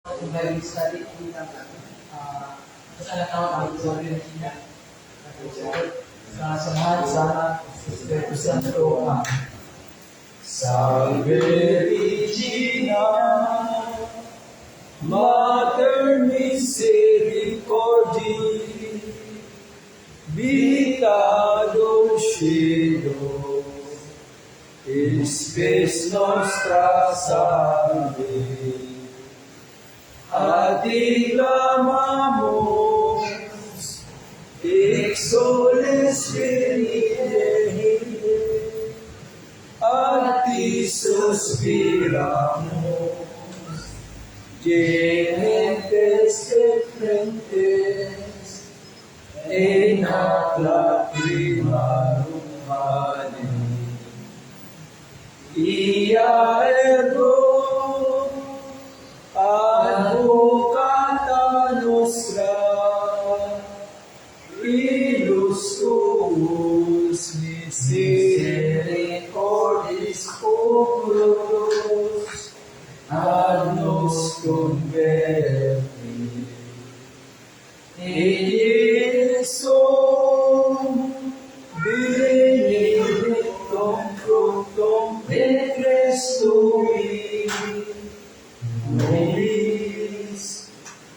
Atong Bible study sa taon ang Gloria Regina sa samahan sa Anak, sa Espiritu Santo. Amen. Salve Regina, Mater misericordiae, vita dulcedo, spes nostra, salve. A ti clamamus, exules filii Evae, a ti suspiramus, gementes et flentes, in hac lacrimarum valle. Ia ergo advocata nostra, illos tuos misericordes oculos ad nos converte. Et Iesum benedictum fructum ventris tui, nobis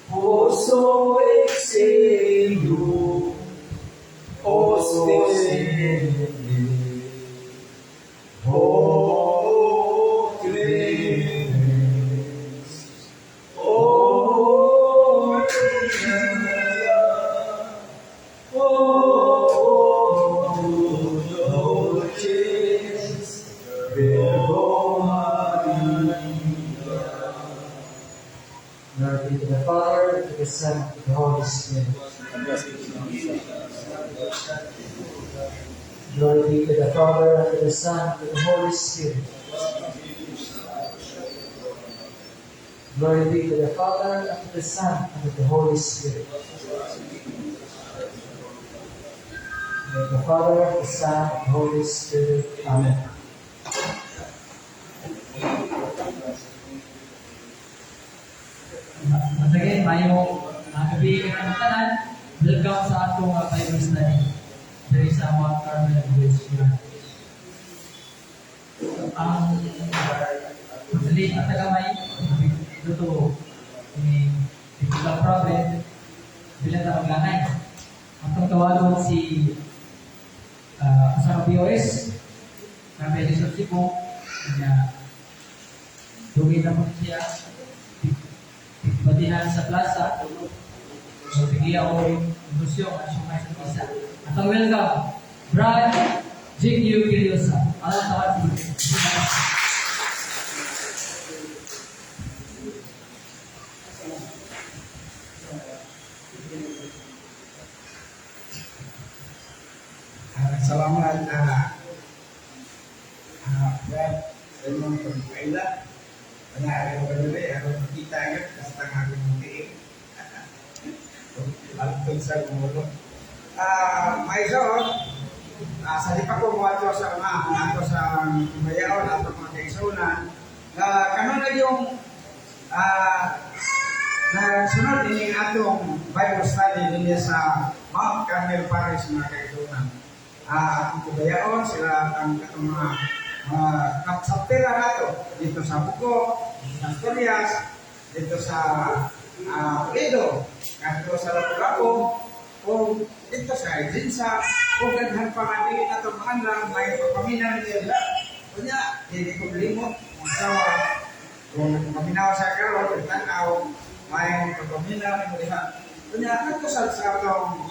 post exilium ostende. O clemens, O clemencia, O dulcis Virgo Maria. Glory be to the Father, to the Son, and to the Holy Spirit. Glory be to the Father, and to the Son, and to the Holy Spirit. Glory be to the Father, and to the Son, and to the Holy Spirit. May the Father, the Son, and the Holy Spirit. Amen. Once again, mayong gabi kang tanan. Welcome sa atong Bible study diri sa Mount Carmel Village Branch. Ang madali at tagamay dito ni Tita Province bilang na maglanay. Atong tawagon si usa ka BOS kami sa Cebu nga dugay na po siya batihan sa plaza. So, tigiya o negosyo at sumay sa isa. At ang welcome, Brad JQ Quiriosa. Ang tawag si Salamat, Brad, sa inyong pagkaila. Wala ako kanila, ako makita yun, basta ang aking mutiin. Altod sa gumulo. May so, sa di pa ko mo ato sa mga ato sa mayaon ato mga kaigsuonan, na kanon yung na sunod ini atong Bible study dinhi sa Mount Carmel Parish, mga kaigsuonan. Atong kubayaon sila ang katong mga kapsaptera nato dito sa Buko, sa Asturias, dito sa Toledo, kadto sa Lapu-Lapu, o dito sa Jinsa, o daghan pa nga dili nato maanlang may pagpaminaw nila. Unya, dili ko limot ang asawa kung paminaw sa karon, tanaw, may pagpaminaw nimo diha. Unya, kadto sa atong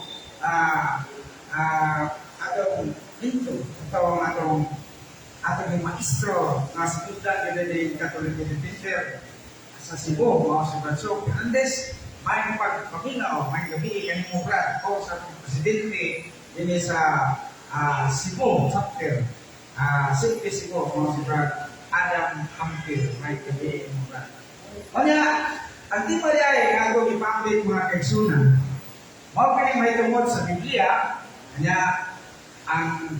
atong hinto, atong atong atong yung maestro nga si Kuda gid Catholic Defender sa Cebu, mao si Brad Fernandez, may pagpaminaw, may gabi kanimo, Brad, o sa atong presidente dinhi sa Cebu chapter, City Cebu, mao si Brad Adam Ampil, may gabi kanimo, Brad. Kanya, ang tema ay nga atong ipambit, mga kaigsuonan, mao kini may tungod sa Biblia, kanya ang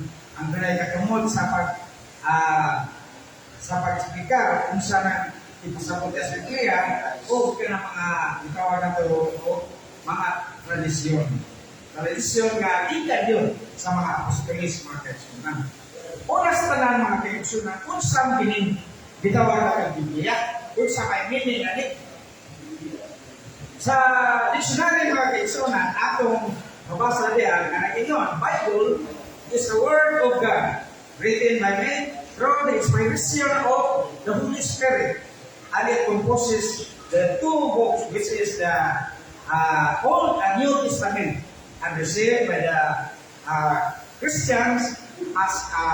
dunay kakamot sa pag-explicar unsa nang ipasabot sa Biblia o kanang mga gitawag nato o mga tradisyon. Tradisyon nga gikan yun sa mga apostolis, mga kaigsuonan. Una sa tanan, mga kaigsuonan, unsa kining gitawag na Biblia, unsa kay meaning ani? Sa dictionary, mga kaigsuonan, atong mabasa diha nga nag-ingon, "Bible is the word of God written by men through the inspiration of the Holy Spirit, and it composes the two books, which is the Old and New Testament, and received by the Christians as a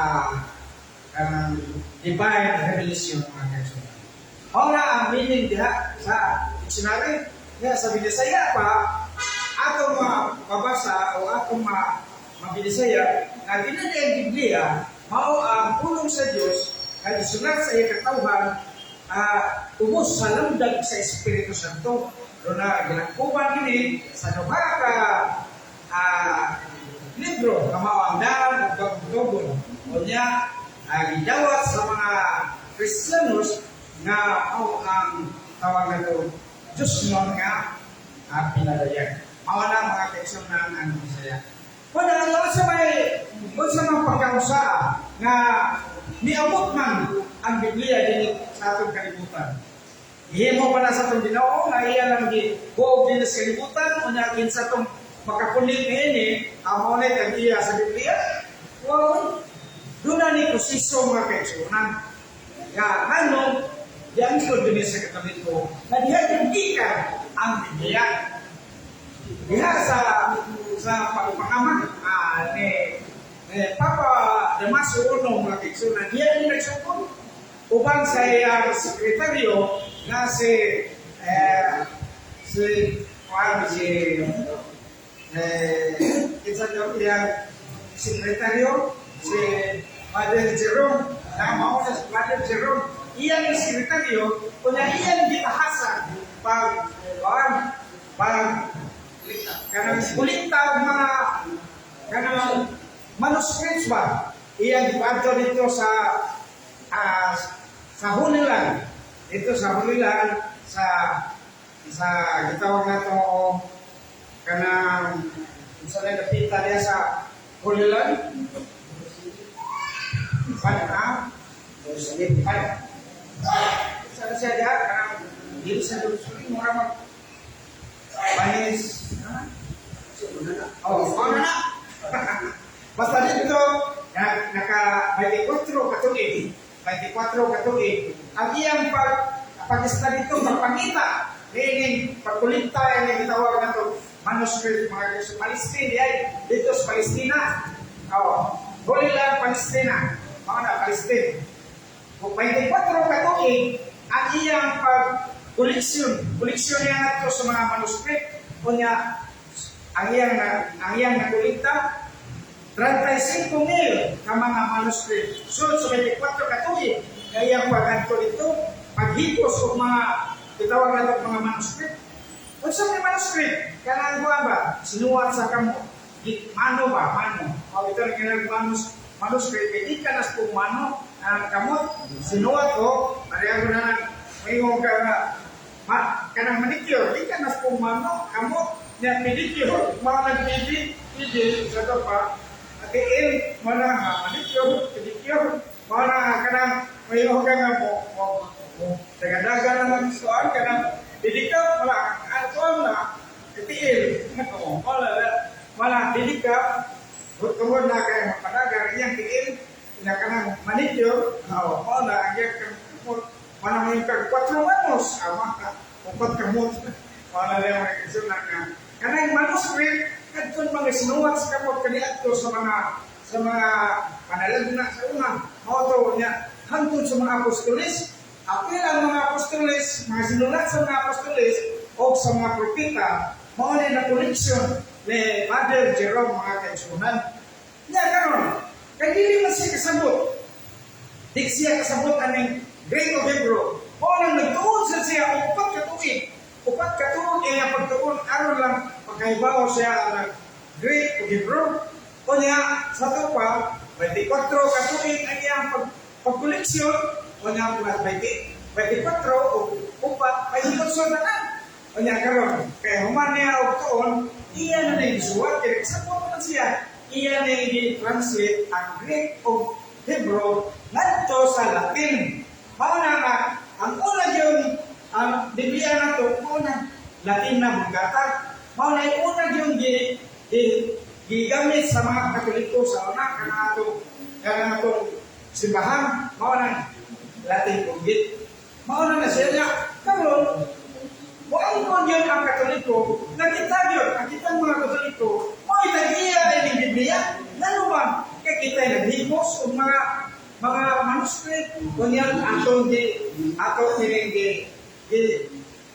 divine revelation," mga kaigsuonan. Mao na ang meaning diha sa dictionary. Nga sa Binisaya pa, atong mabasa o atong mabinisaya nga dili ang Biblia mao ang pulong sa Dios nga gisulat sa iyang katawhan ubos sa lamdag sa Espiritu Santo. Doon na gilangkuban kini sa duha ka libro nga mao ang Daan ug Bagong Tugon. Unya gidawat sa mga Kristiyanos nga mao ang tawag nato Diyos nun nga pinadayag. Mao na, mga kaigsuonan, ang Bisaya. Wala nga sa may unsa man pagkausaa nga niabot man ang Biblia dinhi sa atong kalibutan. Gihimo pa na sa atong Ginoo nga iya lang gi buog dinhi sa kalibutan, unya kinsa tong makakunik niini ang mao na ang iya sa Biblia. Wow, doon na ni proseso, mga kaigsuonan. Nga nganong diangkon dinhi sa Katoliko na diha yung gikan ang Biblia. Diha sa pagpangama ni Papa Damaso I, mga kaigsuonan, diha ni nagsugod uban sa iyang sekretaryo nga si kuan si kinsa daw iyang sekretaryo, si Father Jerome, na mao na si Father Jerome iyang sekretaryo, kunya iyang gitahasan pag kuan pag kanang kolekta og mga kanang manuscripts ba, iyang gipadto dito sa Holy Land, dito sa Holy Land, sa gitawag nato og kanang unsa na dapita diya sa Holy Land pan pan sa siya diha kanang dili sa Jerusalem, mura mag Panis. Oh, ano na? Basta dito, na, naka 24 katuig, 24 katuig, ang iyang pag-ista dito, pagpangita, meaning pagkulikta, yung gitawag na to, manuscript, mga sa Palestine, ay, dito sa Palestina. Oh, Holy Land, Palestina. Mga na, Palestine. Kung 24 katuig, ang iyang pag koleksyon niya nato sa mga manuscript, unya ang iyang nakolekta 35 mil ka mga manuscript. So, sa 24 katuig, nga iyang pag-adto dito, paghipos og mga gitawag nato mga manuscript. Unsa may manuscript? Kanang kuan ba? Sinuwat sa kamo. Mano ba? Mano. O ito rin kanang manuscript. Kay di ka nas kung mano ang kamot. Sinuwat o, pareho na nang mayroon ka nga kanang manicure, di ka nas kung mano, kamot, niya pedicure, mga nagpidi, pidi, sa to pa, atiil, mo na nga, manicure, pedicure, mo na nga kanang, mayroon ka nga mo, dagadaga na lang suan, kanang, pedicure, wala, ang na, itiil, wala, wala, pedicure, tungod na kay mapadagar, iyang tiil, iyang kanang manicure, oh, wala, ang iyang kamot, wala mo yung kag kwatro manos, ama ka, upat kamot, wala lang mga kaigsuonan nga, kanang manuscript, kadtong mga sinuwat sa kamot kaniadto sa mga panalagna sa una, mao to niya, hangtod sa mga apostolis, apil ang mga apostolis, mga sinulat sa mga apostolis, o sa mga propeta, mao ni na collection ni Father Jerome, mga kaigsuonan. Nya karon, kay dili man siya kasabot. Di siya kasabot aning Greek o Hebrew. Mao nang nagtuon sa siya og 4 ka tuig. 4 ka tuig iya pagtuon aron lang pagkahibaw siya ang Greek o Hebrew. Unya sa to pa 24 ka tuig ang iyang pagkoleksyon, unya plus 20 24 o upat, 28 tanan. Unya karon, kay human niya og tuon, iya na nang gisuwat, kay kasabot man siya. Iya na gi-translate ang Greek o Hebrew ngadto sa Latin. Mao na nga ang una gyud ang Biblia nato mao na Latin na Vulgata. Mao na yung una gyud gigamit sa mga Katoliko sa una kanang atong simbahan, mao na Latin Vulgate. Mao na na siya niya. Karon, moingon yun ang Katoliko, nakita yun, ang kitang mga Katoliko, mao tagiya ay Biblia, lalo man, kay kita naghimos og mga manuscript, kunyan atong kining gi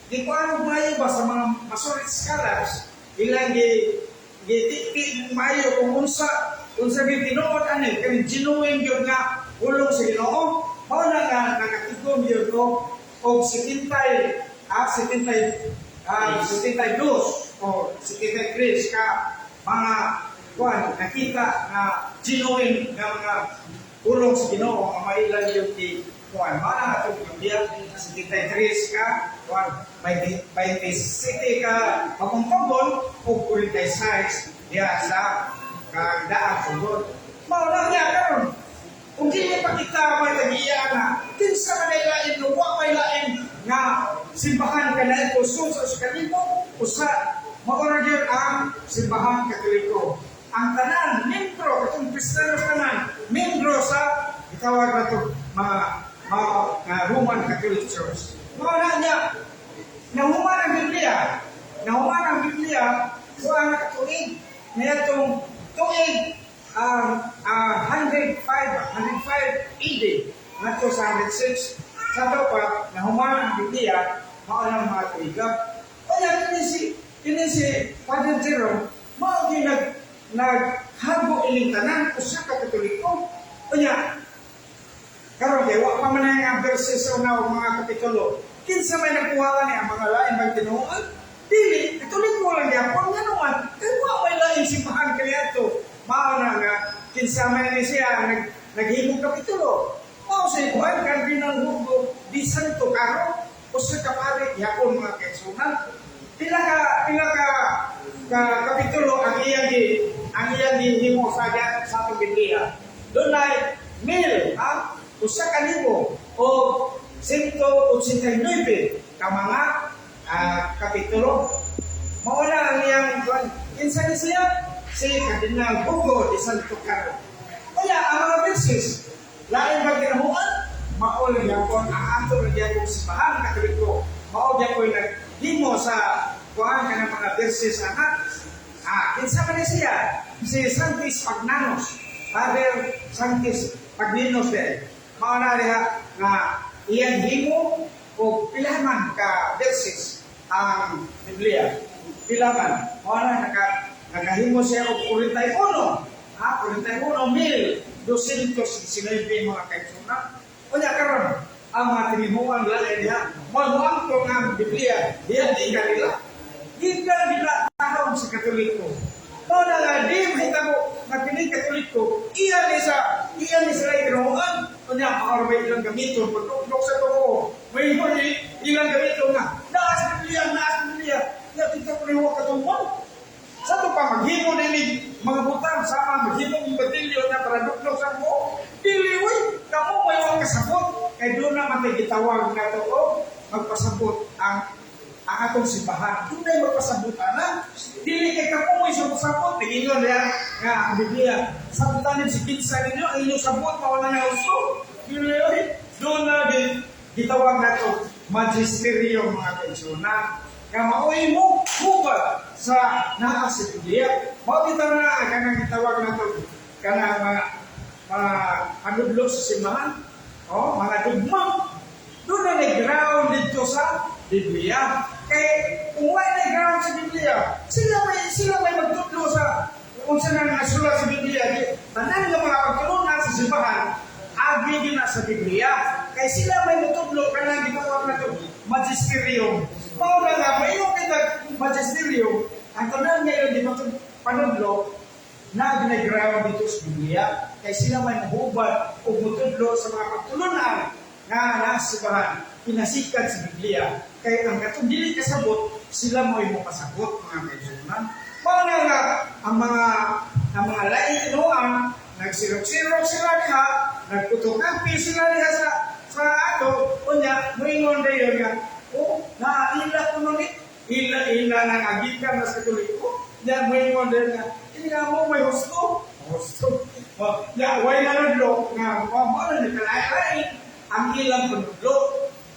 gi kuan og maayo ba sa mga Masoret scholars, ilang gi gititi maayo kung unsa unsa gyud tinuod ani kani, genuine gyud nga pulong sa Ginoo. Mao na nga nakatigom gyud og 70 70 72 o 73 ka mga kuan nakita nga genuine nga mga pulong sa Ginoo nga mailan yung di kuan. Mao na atong Biblia, 73 ka kuan, 27 ka bagong tabon o 46 diya sa kagdaang tabon. Mao na niya karon, kung dili pa kita may tagiya nga kinsa man ay lain no, wa may lain nga simbahan kana ito sa kalibo usa, mao ra gyud ang Simbahang Katoliko. Ang tanan membro, katong Kristiyano, tanan membro sa gitawag nato mga nga Roman Catholic Church. Mao na niya nahuman ang Biblia, nahuman ang Biblia kuha nga katuig niadtong tuig 105 105 AD ngadto sa 106 sa ato pa nahuman ang Biblia. Mao nang mga tuiga. Kaya kini si Father Jerome mao gyud naghago ining tanan usa ka Katoliko. Unya karon kay wa pa man ang verses sa una mga kapitulo, kinsa may nagkuha ni? Ang mga lain bang tinuod? Dili, Katoliko lang gyapon. Ngano man? Kay wa may lain simbahan kaniadto. Mao na nga kinsa may ni siya naghimong kapitulo. Mao si Juan Cardinal Hugo di Santo Caro, usa ka pare gyapon, mga kaigsuonan. Pila ka kapitulo ang iyang gihimo sa atong Biblia? Dunay mil ha 1,189 ka mga kapitulo. Mao na ang iyang kuan. Kinsa ni siya? Si Cardinal Hugo de Santo Caro. Kaya ang mga verses, lain ba ginahuan? Mao lang gyapon ang ato ra gyapon simbahan Katoliko. Mao gyapon naghimo sa kuan kanang mga verses ana. Kinsa man ni siya? Si Sanctis Pagnanos. Father Sanctis Pagninos de. Mao na diha nga iyang himo og pila man ka verses ang Biblia. Pila man. Mao na nakahimo siya og 41. 41,219, mga kaigsuonan. Unya karon ang mga tinimuan lain diha, mao ang ang Biblia diha di kanila. Gikan nila tahong sa Katoliko. Mao na nga di mahitabo nga kini Katoliko, iya ni sila tinuoan. Unya mao ra ilang gamiton pagdukdok sa tuo. May ilang gamiton nga naa sa Biblia, naa sa Biblia. Ya kita ko niwa katungkol. Sa to pa maghimo nini mga butang sama maghimo ng batilyo na para dukdok sa mo. Dili uy, kamo may wa kasabot kay doon na man tay gitawag na to o magpasabot ang atong simbahan. Doon na magpasabot ana. Dili kay kamo may sabot-sabot. Tingingon niya nga ang Biblia. Sabutan si kinsa ninyo, ang inyong sabot mawala na gusto. Dili uy, doon na di gitawag na to magisterium, mga kaigsuonan, nga maoy mo hubad sa naa sa Biblia. Mao bitaw na kanang gitawag nato kanang mga panudlo sa simbahan, oh, mga dugma. Doon na ground dito sa Biblia. Kay kung wala na ground sa Biblia, sila may magtudlo sa kung saan na nasulat sa Biblia. Di, tanan nga mga pagtulunan sa simbahan, agi din na sa Biblia. Kay sila may mutudlo kanang gitawag na to magisterium. Mao na nga mayo kita magisterium, ang tanan ngayon di panudlo na ginaground dito sa Biblia. Kay sila may mahubad o mutudlo sa mga pagtulunan nga nasa simbahan. inasikan sa Biblia. Kay ang katong dili kasabot, sila mo'y mokasabot, mga kaigsuonan. Mao na nga ang mga laing tinuan, nagsirok-sirok sila diha, nagphotocopy sila diha sa ato, unya moingon dayon nga, "Oh, naila ko nun eh." Ila ila nang agikan na sa Katoliko. Nya moingon dayon nga, "Ini nga mo may husto." Husto. Oh, nya way nanudlo nga mo na kalain ang ilang panudlo.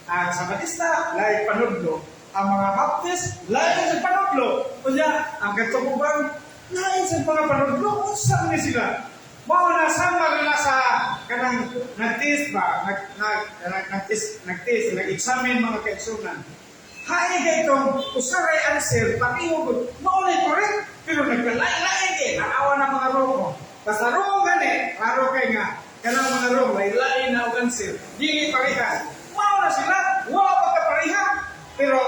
Ang Sabatista, laing panudlo. Ang mga Baptist, lain sa panudlo. Unya, ang Katubugan, lain sa mga panudlo. Unsa ni sila? Mao na sama na sa kanang nag-test ba, nag nag nag-test, nag-test, nag-examine, mga kaigsuonan. Hain kay itong usaray answer, pareho gud. Mao na correct, pero nagkalain-lain kay tanawa na mga wrong. Basta wrong gani, klaro kay nga kanang mga wrong, lain-lain na og answer. Dili parehas. Mao na sila, wa pa ka pareha. Pero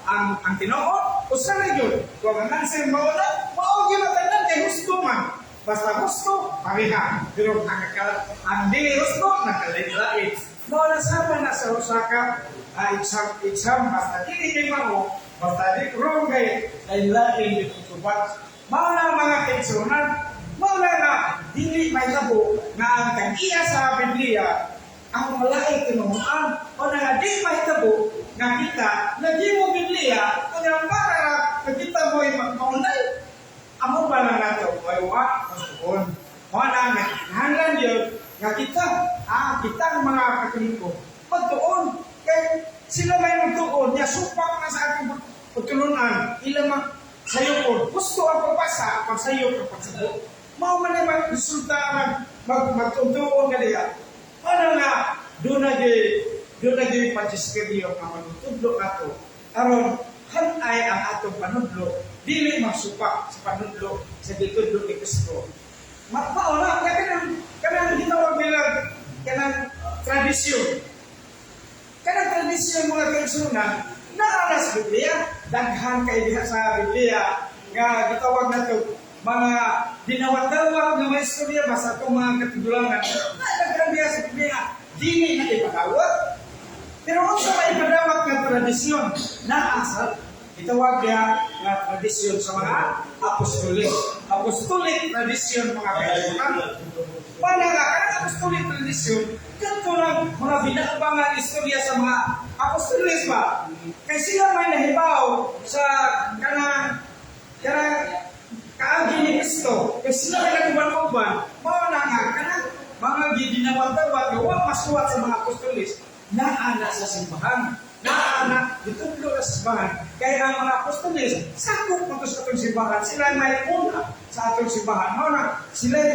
ang tinuod, usaray gyud. Kung ang answer mao na, mao gyud na tanan kay husto man. Basta husto, pareha. Pero ang dili husto, nagkalain-lain. Mao na sama na sa usa ka exam, exam, basta dili kay mao, basta di wrong kay lain-lain yung tubag. Mao na, mga kaigsuonan, mao na nga dili mahitabo nga ang tag-iya sa Biblia ang malaing tinuohan o na nga di mahitabo nga kita naghimo Biblia o nga para nga kita mo'y maunay. Amo ba lang nato ay wa masuon. Mao na nga kinahanglan yun nga kita kitang mga Katoliko magtuon kay sila may magtuon nya supak na sa atong pagtulunan ila mang sayopon gusto ang pagbasa, pagsayop ang pagsabot, mao man ang resulta mag mag magtuon ka diha. Ano nga doon na gyud magisteryo nga manutudlo ato aron han-ay ang atong panudlo dili magsupak sa panudlo sa gitudlo ni Kristo. Mao na kaya kanang gitawag nila kanang tradisyon. Kanang tradisyon, mga kaigsuonan, naa na sa Biblia, daghan kay diha sa Biblia nga gitawag nato mga dinawat-dawat nga mga istorya ba sa atong mga katigulangan. Na daghan diha sa Biblia, dili na ipadawat. Pero unsa may ipadawat nga tradisyon? Naa sa gitawag diha nga tradisyon sa mga apostolik. Apostolic tradition, mga kaigsuonan. Para nga, kanang apostolic tradition, kadto lang mga binaabangan istorya sa mga apostoles ba? Kay sila may nahibaw sa kanang kaagi ni Kristo. Kay sila may nag-uban-uban, mao na nga kanang mga gidinawat-dawat nga wa masuwat sa mga apostoles, naa na sa simbahan. Naa na, gitudlo na sa simbahan. Kaya ang mga apostoles, sakop man to sa atong simbahan. Sila may una sa atong simbahan. Mao na, sila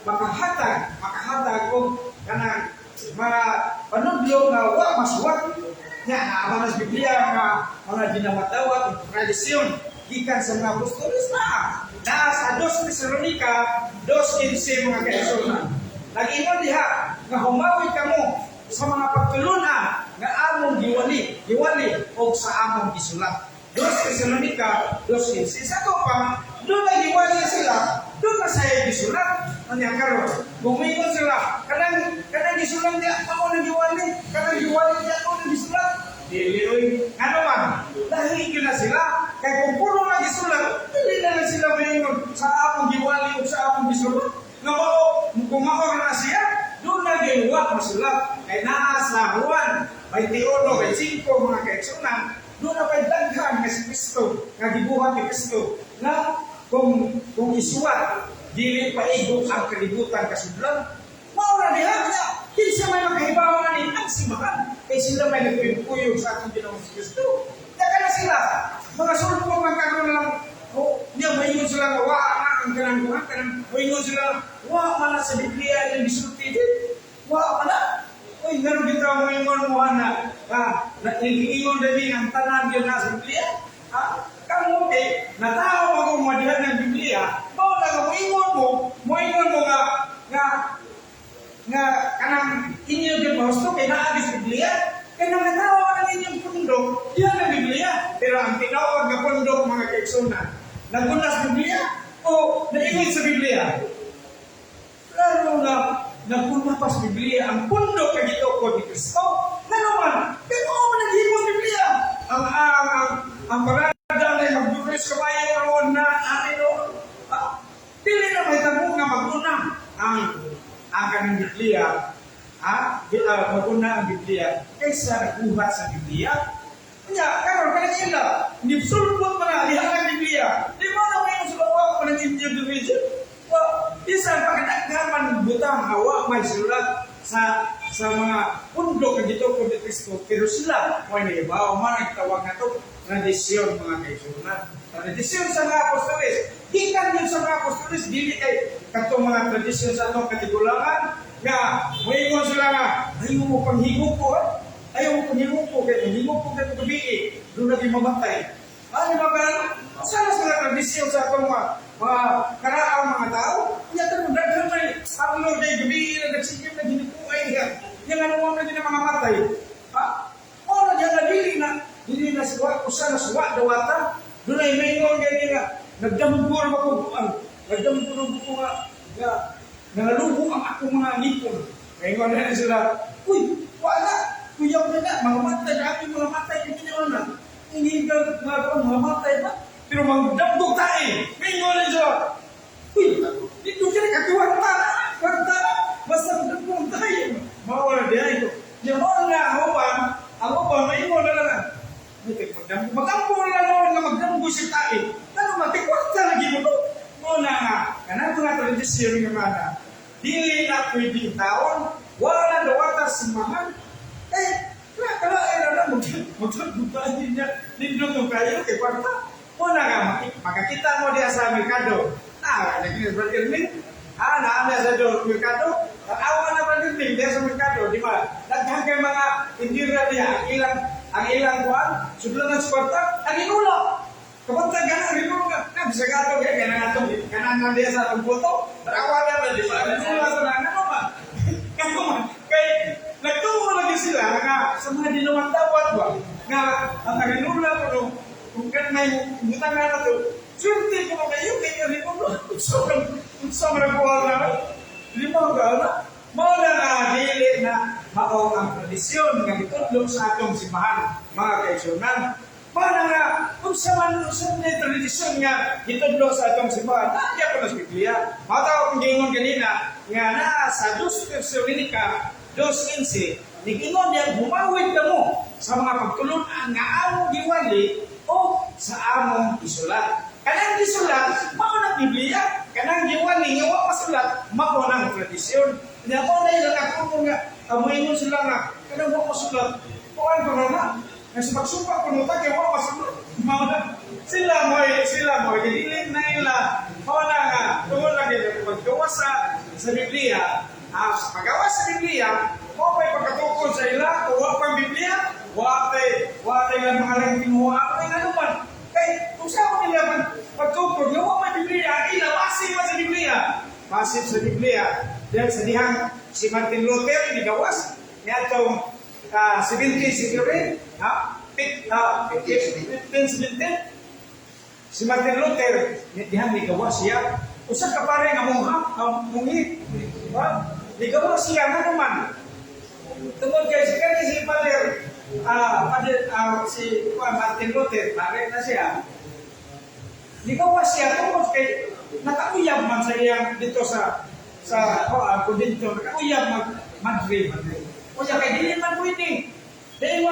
makahatag og kanang mga panudlo nga wa masuwat. Nya naa na sa Biblia nga mga dinawat-dawat og tradisyon gikan sa mga apostoles na. Naa sa 2 Tesalonica 2:15, mga kaigsuonan. Nag-ingon diha nga humawi kamo sa mga pagtulunan nga among giwali og sa among gisulat. 2 Tesalonica 2:15. Sa ato pa, doon na giwali sila, doon na sa gisulat. Anya karon, muingon sila, kanang gisulat niya ako na giwali, kanang giwali niya ako na gisulat. Dili oy, ngano man, lahi gyud na sila. Kay kung puno na gisulat, dili na lang sila maingon sa among giwali o sa among gisulat. Nga mao, kung mao na siya, doon na giwa masulat. Kay naa sa Juan 21:25, mga kaigsuonan, doon na kay daghan nga si Kristo, nga gibuhat ni Kristo, na kung isuwat, dili paigo ang kalibutan kasudlan. Mao na diha niya. Kinsa may makahibaw ani? Ang simbahan. Kay sila may nagkuyog sa atong Ginoong Kristo. Kaya na sila, mga sulpo man karon lang, oh, niya maingon sila nga wa na ang kanang kuhan, kanang maingon sila wa man na sa Biblia ilang gisulti din. Wa man na. Uy, ngano kita moingon mo na na ingon dali ang tanan gyud na sa Biblia? Ha? Kamo kay natao ako mo diha ng Biblia, mao na nga moingon mo nga kanang inyo gyud mahusto kay naa sa Biblia. Kay nang natao ang inyong pundok, diha ng Biblia. Pero ang tinuod nga pundok, mga kaigsuonan, naguna sa Biblia o naingon sa Biblia? Lalo nga, naguna pa sa Biblia ang pundok kay gitukod ni Kristo. Ngano man, pero Ang parada na magduris kabayo ron na ani no. Ah, dili na may tabo nga maguna ang kanang Biblia, maguna ang Biblia kaysa nagbuhat sa Biblia. Nya, karon kanang ila, sulbot man na diha ang Biblia. Di ba na may sila wa pa ng Indian religion? Wa, bisan pagkadaghan man butang hawa may sulat sa mga pundok nga gitukod ni Kristo, pero sila way naibaw. Man ang tawag nato tradisyon, mga kaigsuonan. Tradisyon sa mga apostoles. Gikan yun sa mga apostoles, dili kay katong mga tradisyon sa atong katigulangan nga moingon sila nga ayaw mo panghingupo, ha? Ayaw mo panghingupo kay panghingupo kay gabi doon lagi mamatay. Ano ba ba? Sana sa tradisyon sa atong mga karaang mga tao, nya tanong daghan may ang kay gabi na nagsigim na ginukuay niya. Yang ano mo na din ang mga matay. Ha? O na diyan na dili na suwa usa na suwa dawata. Dunay maingon gani nga nagdamgo ba ko ang nagdamgo ko nga nangalubo ang akong mga ngipon. Ngayon na sila, "Uy, wala, kuyaw na na, mga matay, kami mga matay, hindi na. Hindi ka mga mga matay ba? Pero magdamgo tayo." Ngayon na sila, "Uy, dito ka nakakuwanta, kwarta, basta magdamgo tayo." Mawala diya ito. Yung mga nga, ang uban, maingon na lang. Magdamgo, magdamgo na lang nga magdamgo siya tayo. Ano, matikwarta lagi mo. Muna nga, kanang mga tradisyon nga mana, dili na pwedeng taon, wala dawata simbahan. Eh, kaya kala era na magdamgo niya, nindot mo kayo kay kwarta. Muna nga, makakita mo diya sa merkado. Ah, naging Brother Irving. Ah, naami sa do merkado. Awa na Brother Irving diya sa merkado, di ba? Daghan kay mga indira diya, ang ilang kuan, sudlan sa kwarta, ang inula. Kapag gana, rinulong ka, na, bisa ka ito, kaya ganang atong, kanang nga diya sa atong puto, tarawa na ba, di ba? Rinulong sa na, ano ba? Kaya man, kay, nagtuo lagi sila nga, sa mga dinawat-dawat ba, nga, ang rinula ko no, kung kan may butang nga na to, swerte ko kayo, kaya rinula, unsa man ang kuha na, lima ka na, mao na nga dili na mao ang tradisyon nga gitudlo sa atong simbahan, mga kaigsuonan. Mao na nga unsa man ni tradisyon nga gitudlo sa atong simbahan, naa pa na sa Biblia. Mao ta akong giingon kanina nga naa sa 2 Tesalonica 2:15, nigingon niya, "Humawid kamo sa mga pagtulunan nga among giwali o sa among isulat." Kanang gisulat, mao na Biblia. Kanang giwali nga wa masulat, mao nang tradisyon. Nya mo na ilang ako nga amoy sila nga kanang wa masulat. Kuan ko na nga sa pagsumpa kuno ta kay wa masulat. Mao na sila mo dili na ila mao na nga tungod lang kay paggawas sa Biblia, sa paggawas sa Biblia, mao pa'y pagkatukod sa ila, kung wa pang Biblia, wa tay nga mga lang tinuha ay nga naman. Kay kung sa nila pagtukod nga wa may Biblia, ang ila base man sa Biblia. Base sa Biblia. Dahil sa dihang si Martin Luther nigawas niadtong 17th century, ha? 1517, si Martin Luther, dihang nigawas siya. Usa ka pare nga mungha, nga munghi, ha? Nigawas siya nga naman. Tungod kay si kani si Father, si Martin Luther, pare na siya. Nigawas siya tungod kay nakauyab man sa iyang dito sa oh, dito nakauyab mag Madrid. Madrid. O siya kay dili man pwede. Dili mo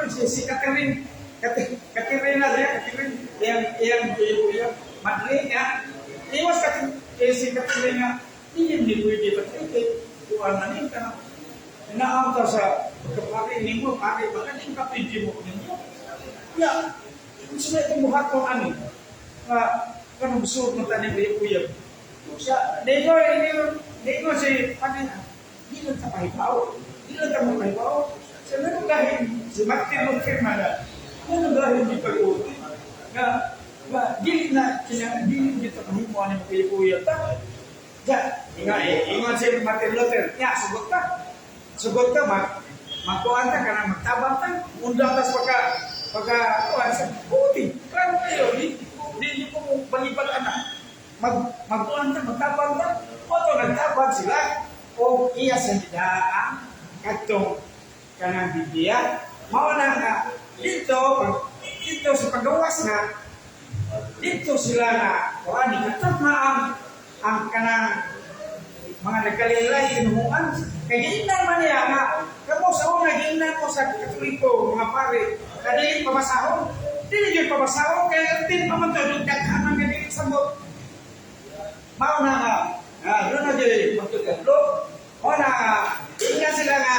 si Catherine Catherine siya, Catherine iyang iyang iyang Madrid niya. Iwas Catherine kay si Catherine nga dili ni pwede pa kay kuan man ni kana inaam ta sa pagkapari nimo, pare baka di ka pwede mo ninyo. Ya, unsa na itong buhaton ani? Nga kanang suot mo tani uyab. Siya, di ko si panin, di lang ta pahibaw. Di lang ta mo pahibaw. Sa meron dahil si Martin Luther man na, meron dahil di pag-uti. Nga, nga, dili na, kina, dili dito kahimo ani mo uyab ta. Ja, ingon si Martin Luther, ya, sugot ka. Sugot ka, magkuhan ta, kanang magtabang ta, undang ta sa pagka, kuhan sa, puti, klaro kayo, di ko mo balibad anak. Magkuhan ta, magtabang ta, o nagtabang sila, o iya sa ang katong kanang Biblia, mao na nga, Dito sa pagawas na, dito sila na, kuan, ikatat na ang kanang mga nagkalain-laing tinuhuan. Kay giingnan man niya nga, kamo sa una, giingnan mo sa Katoliko, mga pare, kadili pabasahon. Dili gyud pabasahon, kay din pa man to, daghan man dili sabot. Mao na nga, nga, doon na gyud magtugatlo. Mao na nga, giingnan sila nga,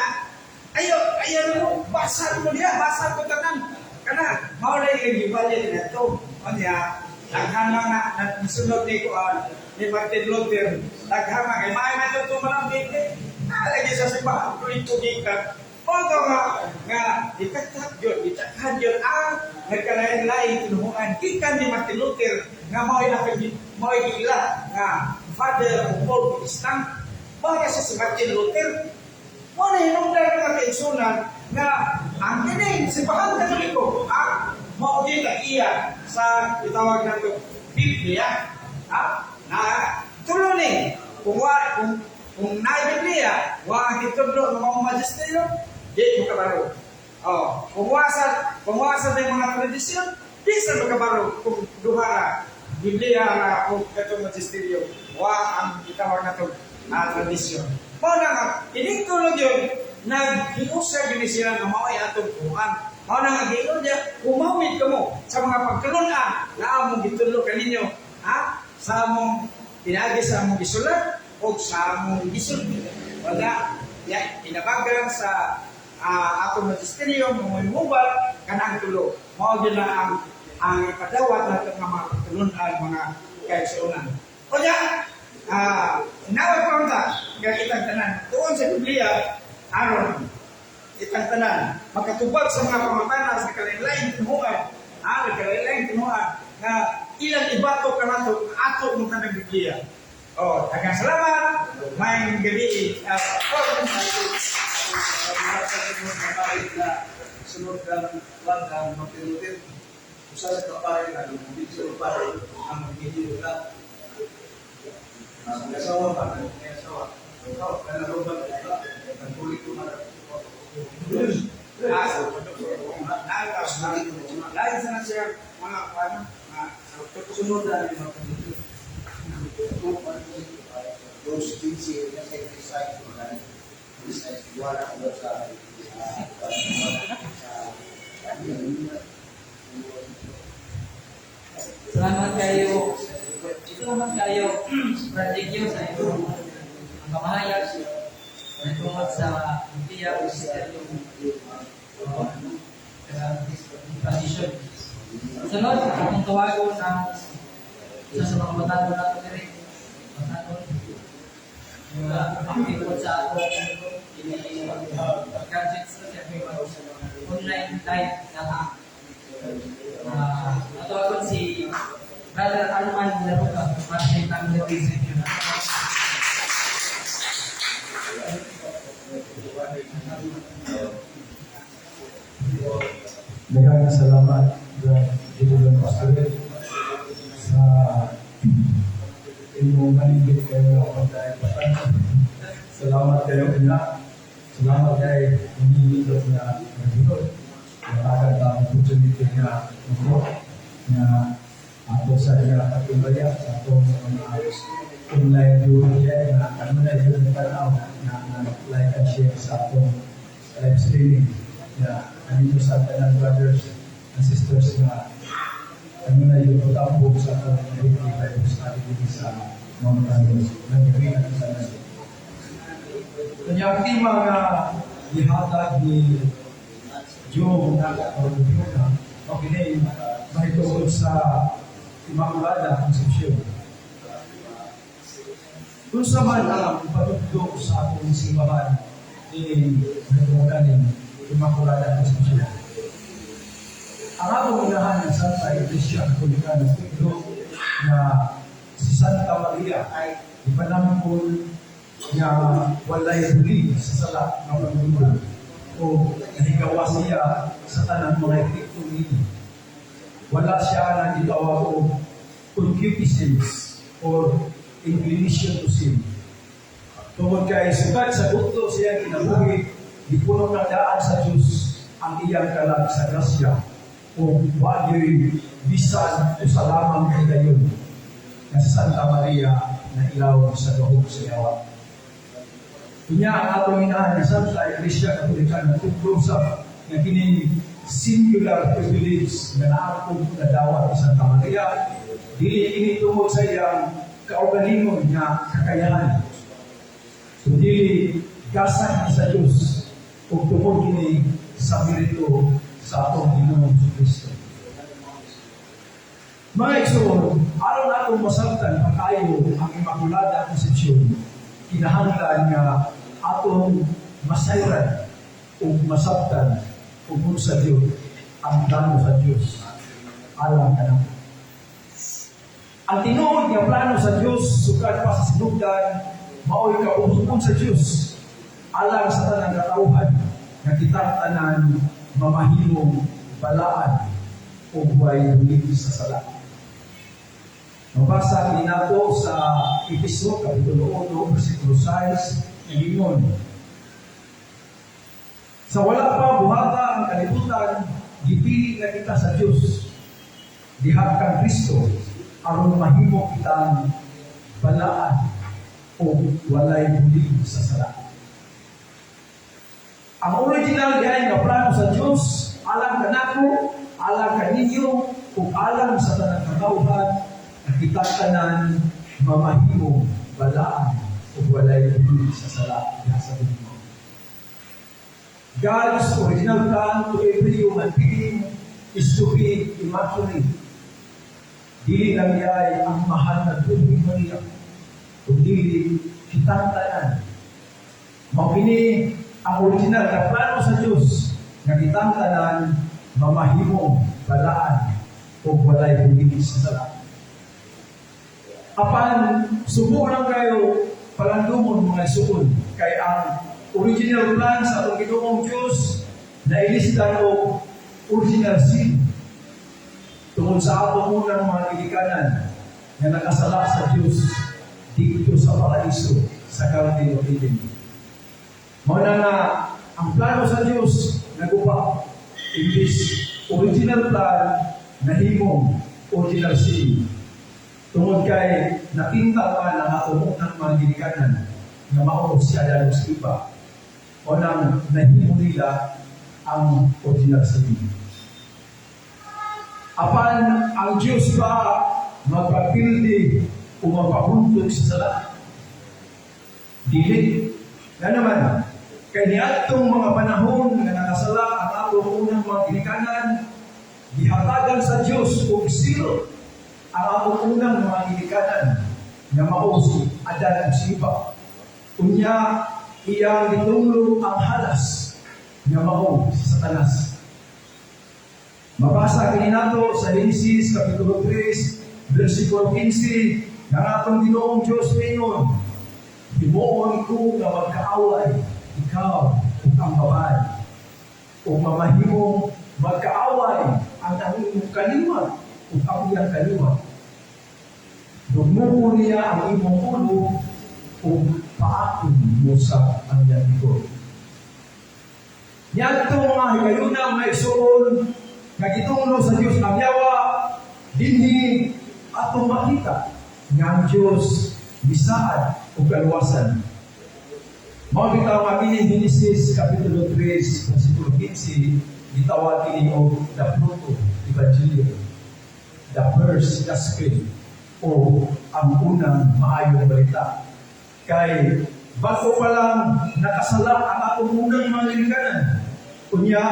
ayo, ayo mo, basa mo diya, basa ko tanan. Kana, mao na yung gibali na to. Unya, daghan man nga, nasunod ni kuan, ni Martin Luther, daghan man, kay maay man to man ang Biblia. Ah, lagi sa simbahan, Katoliko gikan. Mao to nga, nga, ikatat yun, itakhan yun, ang nagkalain-lain tinuhuan, gikan ni Martin Luther, nga mao'y mao'y giila, nga father of all Protestant. Mao na siya si Martin Luther. Mao na hinungdan mga kaigsunan nga ang kining simbahan Katoliko ang mao gyud ang iya sa itawag nato Biblia. Ha? Na tulo ni kung wa kung naay Biblia, wa ang gitudlo ng mga magisterium, di mo kabaro. Oh, kung wa sa may mga tradisyon, di sa makabaro kung duha ra Biblia ra o katong magisterium, wa ang gitawag nato tradisyon. Mao na nga ining tulog yun naghiusa gini sila nga mao'y atong kuan. Mao na nga giingon niya, umawit kamo sa mga pagtulun-an na among gitudlo kaninyo, ha? Sa among pinaagi sa among gisulat o sa among gisulti. Wala, ya, inabagan sa atong magisterium, mga mubal, kanang tulo. Mao gyud na ang ipadawat nato nga mga pagtulun-an, mga kaigsuonan. O ya, nawag pa unta, nga kitang tanan, tuon sa Biblia, aron itang tanan, makatubag sa mga pamatanan sa kalain-laing tinuan, kalain-laing tinuan, na ilang ibato kanato ato mong tanang Biblia. Oh, daghang salamat. Maayong gabi. Oh, Sunod kang wag ang Martin Luther. Usa sa kapare nga video pare ang video ka. Ang asawa ba? Ang asawa. Oh, kana roba ka. Ang kulit ko man. Lain sa na siya mga ano, mga Sunod na ni Martin Luther. Those things here, kasi decide ko na decide wala ko sa sa Salamat kayo. Salamat kayo, Brad Digyo, sa iyong ang pamahayag. Tungkol sa Biblia o sa tradition. Sunod, akong tawagon ang isa sa mga batanon nato diri. Batanon. Nga active po sa atong gadgets kasi online live na natawagon si Brother Arman Laruca para sa itang reception. Daghang salamat, Brad Gideon Pastor, sa inyong maningit kayo nga pagkain patan. Salamat kayo una. Salamat kay nanginindot na nagunod. Natagan ta ang opportunity nga mo nga ato sa nga patumbaya sa atong mga online viewing yan na ano na yun tanaw na, na like and share sa atong live streaming na kanino sa tanan brothers and sisters na ano na yung pagtambok sa atong weekly Bible study dito sa Mount Carmel. Nag-agree na sa tanan. Kanya ang tema nga gihatag ni Joe na o Fiona, okay mahitungod sa Immaculada Concepcion. Kung sa man ang patugdo sa atong simbahan ni mahitungod ni Immaculada Concepcion. Ang atong unahan ng Santa Iglesia Katolika nagtudlo na si Santa Maria ay ipanampol nga walay huli sa sala nga pagtulog o nahigawa siya sa tanang mga epekto niini. Wala siya na gitawag og concupiscence or inclination to sin. Tungod kay sugad sa gutlo siya kinabuhi, gipuno ng daan sa Diyos. ang iyang kalag sa grasya o wa gyoy bisan usa lamang kahigayon nga sa Santa Maria na ilaw sa gahom sa yawa. Unya ang atong inahan nga Santa Iglesia Katolika nagtudlo sa nga kining singular privilege nga naangkon nga dawat ni Santa Maria dili kini tungod sa iyang kaugalingon nga kakayahan, kundi gasa ni sa Diyos ug tungod kini sa merito sa atong Ginoong Kristo. Mga igsoon, aron atong masabtan pag-ayo ang Immaculada Concepcion, kinahanglan nga atong masayran ug masabtan kung unsa Dios ang plano sa Dios alang kanamo. Ang tinuod nga plano sa Dios sukad pa sa sinugdan mao'y kabubut-on sa Dios alang sa tanang katawhan nga kitang tanan mamahimong balaan ug way bulig sa sala. Mabasa kini nato sa Efeso Kapitulo 1 versikulo 6, ingon: "Sa wala pa buhata ang kalibutan, gipili na kita sa Dios diha kang Kristo aron mahimo kitang balaan o walay bulig sa sala." Ang original diay nga plano sa Dios alang kanako, alang kaninyo, ug alang sa tanang katawhan nga kita tanan mamahimo balaan ug walay bulig sa sala diha sa Ginoo. God's original plan to every human being is to be immaculate. Dili lang diay ang mahal na Birhen Maria, kundi kitang tanan. Mao kini ang original na plano sa Diyos nga kitang tanan mamahimo balaan ug walay bulig sa sala. Apan subo lang kayo palandumon, mga igsoon, kay ang original plan sa atong Ginoong Diyos na ilistan og original sin tungod sa atong unang mga ginikanan nga nakasala sa Diyos dito sa paraiso sa Garden of Eden. Mao na nga ang plano sa Diyos naguba. In this original plan, nahimong original sin tungod kay napinta pa ang atong unang mga ginikanan nga mao si Adan ug si Eva o nang nahimo nila ang original sin. Apan ang Diyos ba magpapildi o magpahuntog sa sala? Dili. Nga naman, kay niadtong mga panahon nga nakasala ang atong unang mga ginikanan, gihatagan sa Diyos og seal ang atong unang mga ginikanan nga mao si Adan ug si Eva. Unya, iyang gitunglo ang halas nga mao si Satanas. Mabasa kini nato sa Genesis Kapitulo 3 versikulo 15 nga ang atong Ginoong Dios miingon, "Himuon ko nga magkaaway ikaw ug ang babae, ug mamahimong magkaaway ang imong kaliwat ug ang iyang kaliwat. Dugmokon niya ang imong ulo ug paakon mo sa ang iyang likod." Niadto mga higayuna, mga igsoon, nga gitunglo sa Dios ang yawa, dinhi atong makita nga ang Dios misaad og kaluwasan. Mao bitaw nga kini Genesis Kapitulo 3 versikulo 15 gitawag kini og the proto evangelium, the first gospel o ang unang maayong balita. Kay bago pa lang nakasala ang atong unang mga ginikanan, unya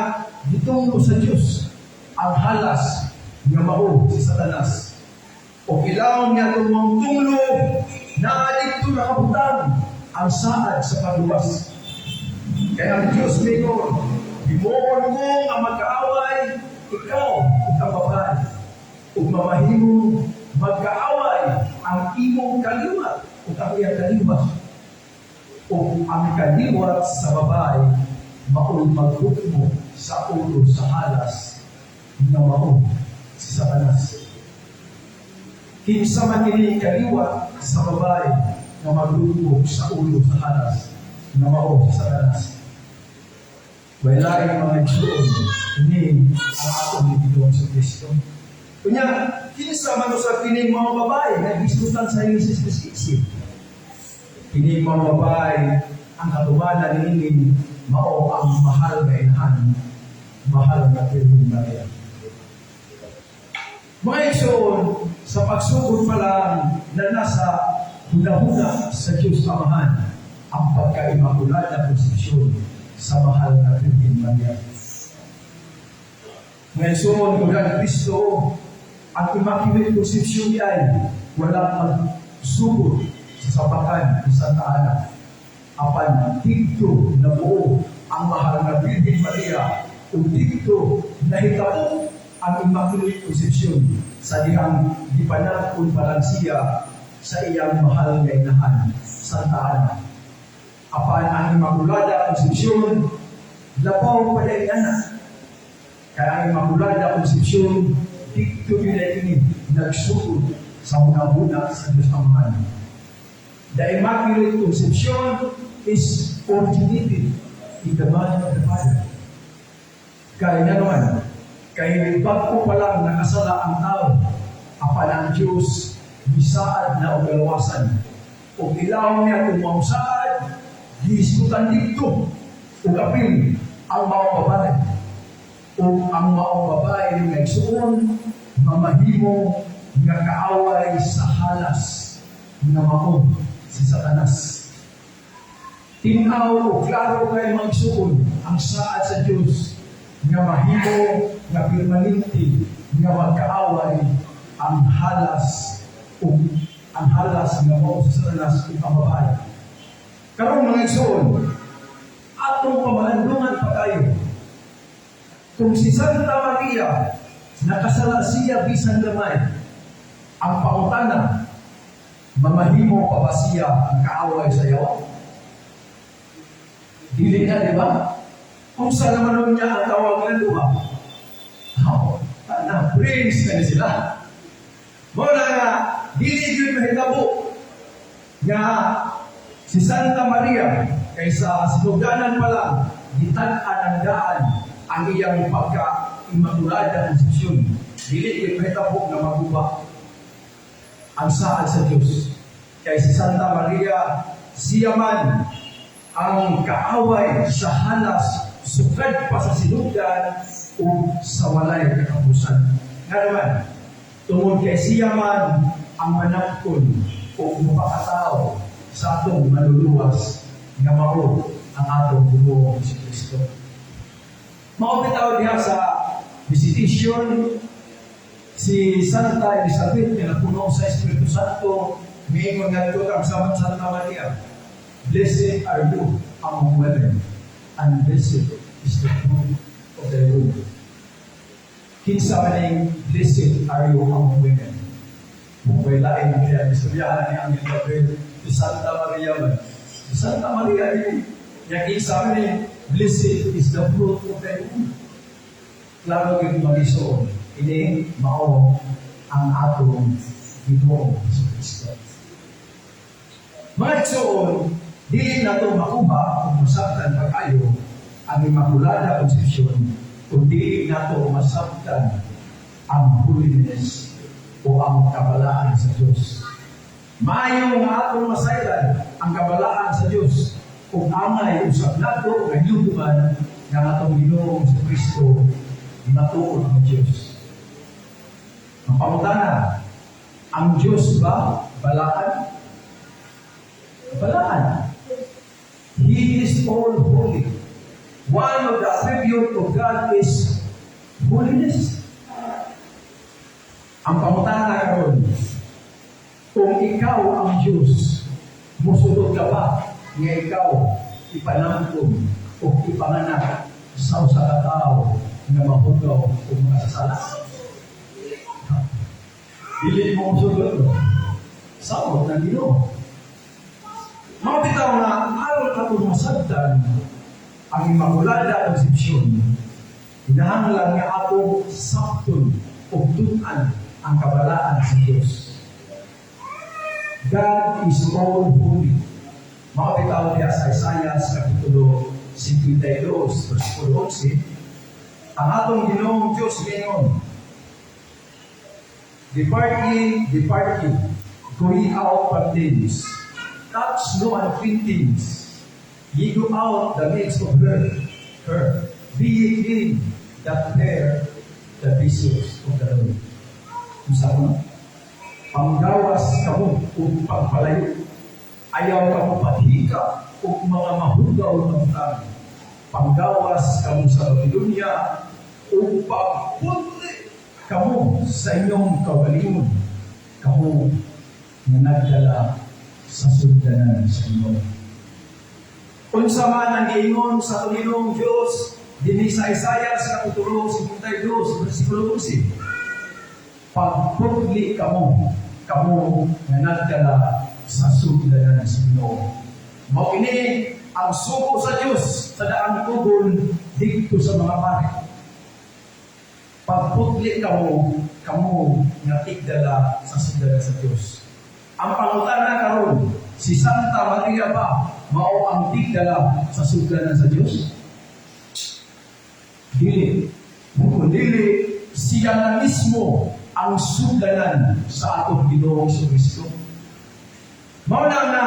gitunglo sa Dios ang halas nga mao si Satanas. O ilawom niya itong mga tunglo na didto nakabutang ang saad sa pagluwas. Kaya ang Diyos mingon, "Himuon ko nga magkaaway ikaw ug ang babae, ug mamahimong magkaaway ang imong kaliwat ug ang iyang kaliwat. Ug ang kaliwat sa babae mao'y maghukmo sa ulo sa halas nga mao si Satanas." Kinsa man kini kaliwat sa babae nga maglugmok sa ulo sa halas nga mao si Satanas? Wala rin, mga igsuon, ini ang atong Ginoong sa Kristo. Kunya, kinsa man sa kining mga babae nga gisgutan sa Jesus 3:15? Kining mga babae, ang katubanan niini mao ang mahal nga inahan, mahal nga Birhen Maria. Mga igsoon, sa pagsugod pa lang na nasa hunahuna sa Diyos Amahan ang pagka-Immaculada Konsepsyon sa mahal na Birhen Maria. Mga igsoon, kung ang Kristo, ang Immaculate Conception ay walang magsugod sa sabakan ni Santa Ana. Apan didto nabuo ang mahal na Birhen Maria ug didto nahitabo ang Immaculate Conception sa dihang gipanag-on pa lang siya sa iyang mahal nga inahan, Santa Ana. Apan ang Immaculada Conception, labaw pa diay ana. Kaya ang Immaculada Conception, didto yun ay ini nagsugod sa hunahuna sa Diyos Amahan. The Immaculate Conception is originated in the mind of the Father. Kaya nga naman, kay bago pa lang nakasala ang tao, apan ang Diyos, misaad na og kalawasan. Ug ilawom niya kung mausaad, gihisgutan didto ug apil ang maong babae. Ug ang maong babae nga igsuon, mamahimo nga kaaway sa halas nga mao si Satanas. Tin-aw o klaro kay, mga igsuon, ang saad sa Diyos nga mahimo nga permanente nga magkaaway ang halas ug ang halas nga mao sa Satanas ug ang babae. Karon, mga igsuon, atong pamalandungan pa kayo. Kung si Santa Maria nakasala siya bisan gamay, ang pangutana, mamahimo pa ba siya ang kaaway sa yawa? Dili na, di ba? Kung sa naman niya ang tawag ng duha? Oh, na, prince na ni sila. Mao na nga, dili gyud mahitabo nga si Santa Maria kaysa sinugdanan pa lang, gitag-an ang daan ang iyang pagka Immaculada Conception. Dili gyud mahitabo nga maguba ang saad sa Diyos. Kay si Santa Maria, siya man ang kaaway sa halas sukad pa sa sinugdan o sa walay katapusan. Nga naman, tungod kay siya man ang manangkon o mapakatao sa atong manluluwas nga mao ang atong Ginoong Kristo. Mao bitaw diha sa visitation, si Santa Elizabeth nga napuno sa Espiritu Santo, miingon ngadto kang Santa Maria, "Blessed are you among women, and blessed is the fruit of thy womb." Kinsa man ning "Blessed are you among women"? Kung may lain kaya istoryahan ni Angel Gabriel, si Santa Maria man. Si Santa Maria ini, yang kinsa man ning "Blessed is the fruit of thy womb"? Klaro gyud, mga igsoon, ini mao ang atong Ginoong Kristo. Mga igsoon, dili nato makuha kung masabtan pa kayo ang Immaculada Conception kung dili nato masabtan ang holiness o ang kabalaan sa Diyos. Maayo nga atong masayran ang kabalaan sa Diyos kung angay usab nato nga hinumduman nga atong Ginoong Kristo matuod nga Diyos. Ang pangutana, ang Diyos ba balaan? Balaan. He is all holy. One of the attribute of God is holiness. Ang pangutana karon, kung ikaw ang Diyos, musulod ka ba nga ikaw ipanangkon o ipanganak sa usa ka tawo nga mahugaw o makasasala? Dili mo musulod, no? Samot ng Ginoo. Mga bitaw nga aron atong masabtan ang Immaculada Conception, kinahanglan nga atong sabton o tun-an ang kabalaan sa Diyos. God is all holy. Mga bitaw diya sa Isaiah sa Kapitulo 52, versikulo 11, ang atong Ginoong Diyos ngayon, "Depart ye, depart ye, go ye out from thence, touch no unclean things, ye go out the midst of her, be ye clean, that bear the vessels of the Lord." Unsa ko? "Panggawas kamo ug pagpalayo. Ayaw kamo paghika ug mga mahugaw nga butang. Panggawas kamo sa Babylonia ug pagputli kamo sa inyong kaugalingon. Kamo nga nagdala sa sugdanan sa Ginoo." Unsa man ang giingon sa atong Ginoong Diyos dinhi sa Isaiah sa Kapitulo 52, versikulo 11? Pagputli kamo, kamo nga nagdala sa sugdanan sa Ginoo. Mao kini ang sugo sa Dios sa Daang Tugon didto sa mga pari. Pagputli kamo, kamo nga tigdala sa sugdanan sa Dios. Ang pangutana karon, si Santa Maria ba mao ang tigdala sa sugdanan sa Dios? Dili. Kung dili, siya na mismo ang sugdanan sa atong Ginoong Kristo. Mao na nga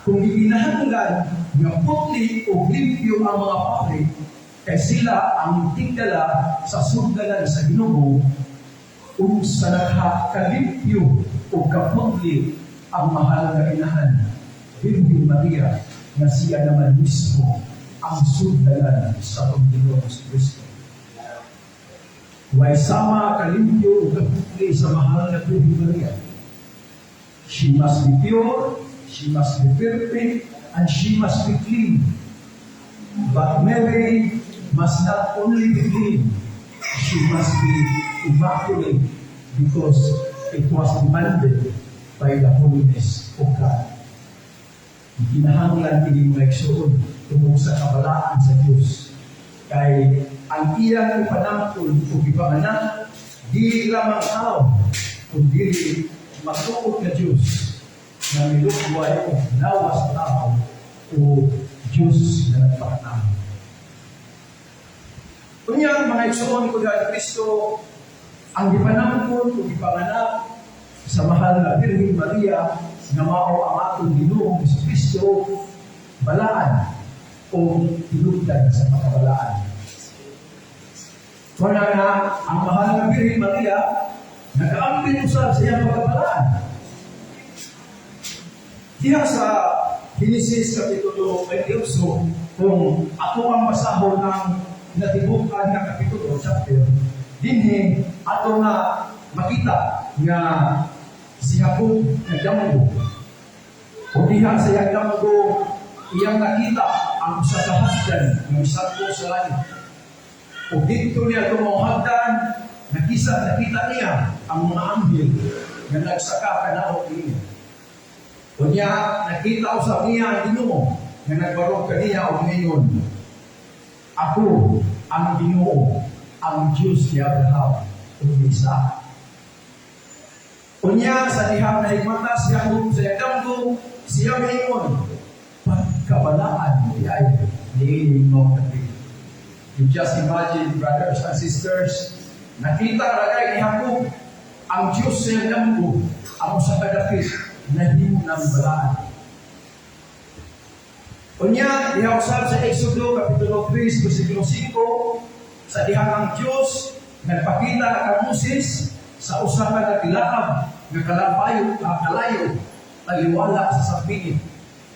kung gikinahanglan nga putli o limpyo ang mga pari kay sila ang tigdala sa sugdanan sa Ginoo, unsa nakakalimpyo o kaputli ang mahal nga inahan, Birhen Maria, nga siya naman mismo ang sugdanan sa atong Ginoong Kristo? Way sama kalimpyo o kaputli sa mahal nga Birhen Maria. She must be pure, she must be perfect, and she must be clean. But Mary must not only be clean, she must be immaculate because it was demanded by the holiness of God. Kinahanglan kini, mga igsoon, tungod sa kabalaan sa Dios. Kay ang iyang ipanangkol o ipanganak, dili lamang tao, kundi matuod nga Diyos na milugway o lawas sa tao o Diyos na nagpakatao. Unya, mga igsoon ko dahil Kristo, ang gipanangkol o gipanganak sa mahal na Birhen Maria nga mao ang atong Ginoong Kristo, balaan o tinugdan sa pagkabalaan. Wala na ang mahal na Birhen Maria nagaambit usab sa iyang pagkabalaan. Diha sa Genesis Kapitulo 28, kung ato ang basahon ang natibukan nga kapitulo, chapter, dinhi ato nga makita nga si Jacob nagdamgo. O diha sa iyang damgo, iyang nakita ang usa ka hagdan nga misagko sa langit. O didto niya tumong hagdan, nakita niya ang mga anghel nga nagsaka kanaog niya. Unya, nakita usab niya ang Ginoo nga nagbarog kaniya og ningon, "Ako ang Ginoo, ang Diyos ni Abraham ug ni Isaac." Unya, sa dihang nahigmata si Jacob sa iyang damgo, siya miingon, "Pagkabalaan diay niining mga kadto." You just imagine, brothers and sisters, nakita lagay ni Jacob ang Diyos sa iyang damgo, ang usa ka dapit nahimo ng balaan. Unya, diha usab sa Exodo, Kapitulo 3, versikulo 5, sa dihang ang Diyos nagpakita kang Moses sa usa ka naglaab nga kalabayo, kalayo, taliwala sa sampingit.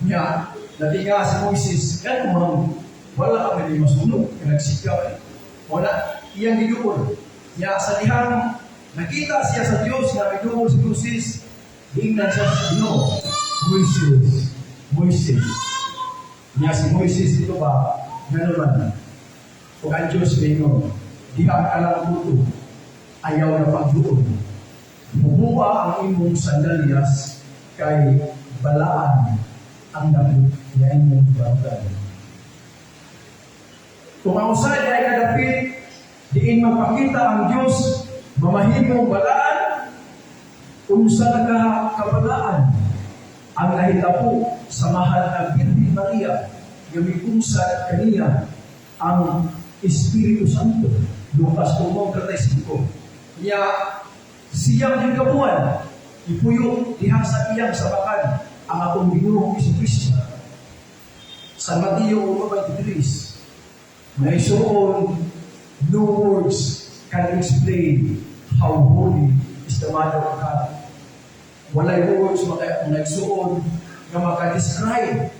Nya, natinga si Moises, kan mang wala ka man masunog, kaya nagsigaw. Wala, iyang giduol. Nya, sa dihang nakita siya sa Diyos nga miduol si Moses, giingnan siya sa Ginoo, "Moises, Moises." Nya si Moises dito ba, gano'n man. Kung ang Diyos ninyo, diha ka lang buto, ayaw na pagduol. Huboa ang imong sandalyas kay balaan ang dapit nga imong barugan. Kung ang usa ay kadapit, diin magpakita ang Diyos, mamahimong balaan, unsa na ka kabalaan ang nahitabo sa mahal na Birhen Maria nga mikunsad kaniya ang Espiritu Santo. Lucas 1:35. Nya siyam yung kabuan, ipuyo diha sa iyang sabakan ang atong Ginoong Kristo. San Mateo 1:23, mga igsuon, no words can explain how holy is the Mother of God. Walay words, mga igsuon, nga maka-describe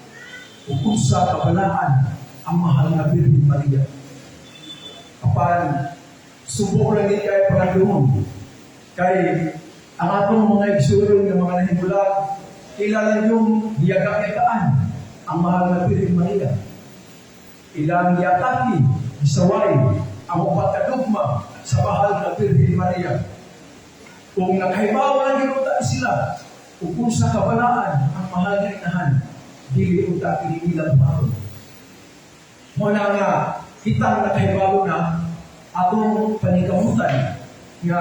kung unsa kabalaan ang mahal nga Birhen Maria. Apan, subo lang ni kay pangadungon. Kay ang atong mga igsuon nga mga nahimulag, kilala yung giyaga-yagaan ang mahal nga Birhen Maria. Ilang giatake, gisaway ang upat ka dogma sa mahal nga Birhen Maria. Kung nakahibaw lang gyud unta sila, kung unsa kabalaan ang mahal nga inahan, dili unta kini ilang buhaton. Mao na nga kitang nakahibalo na, atong paningkamutan nga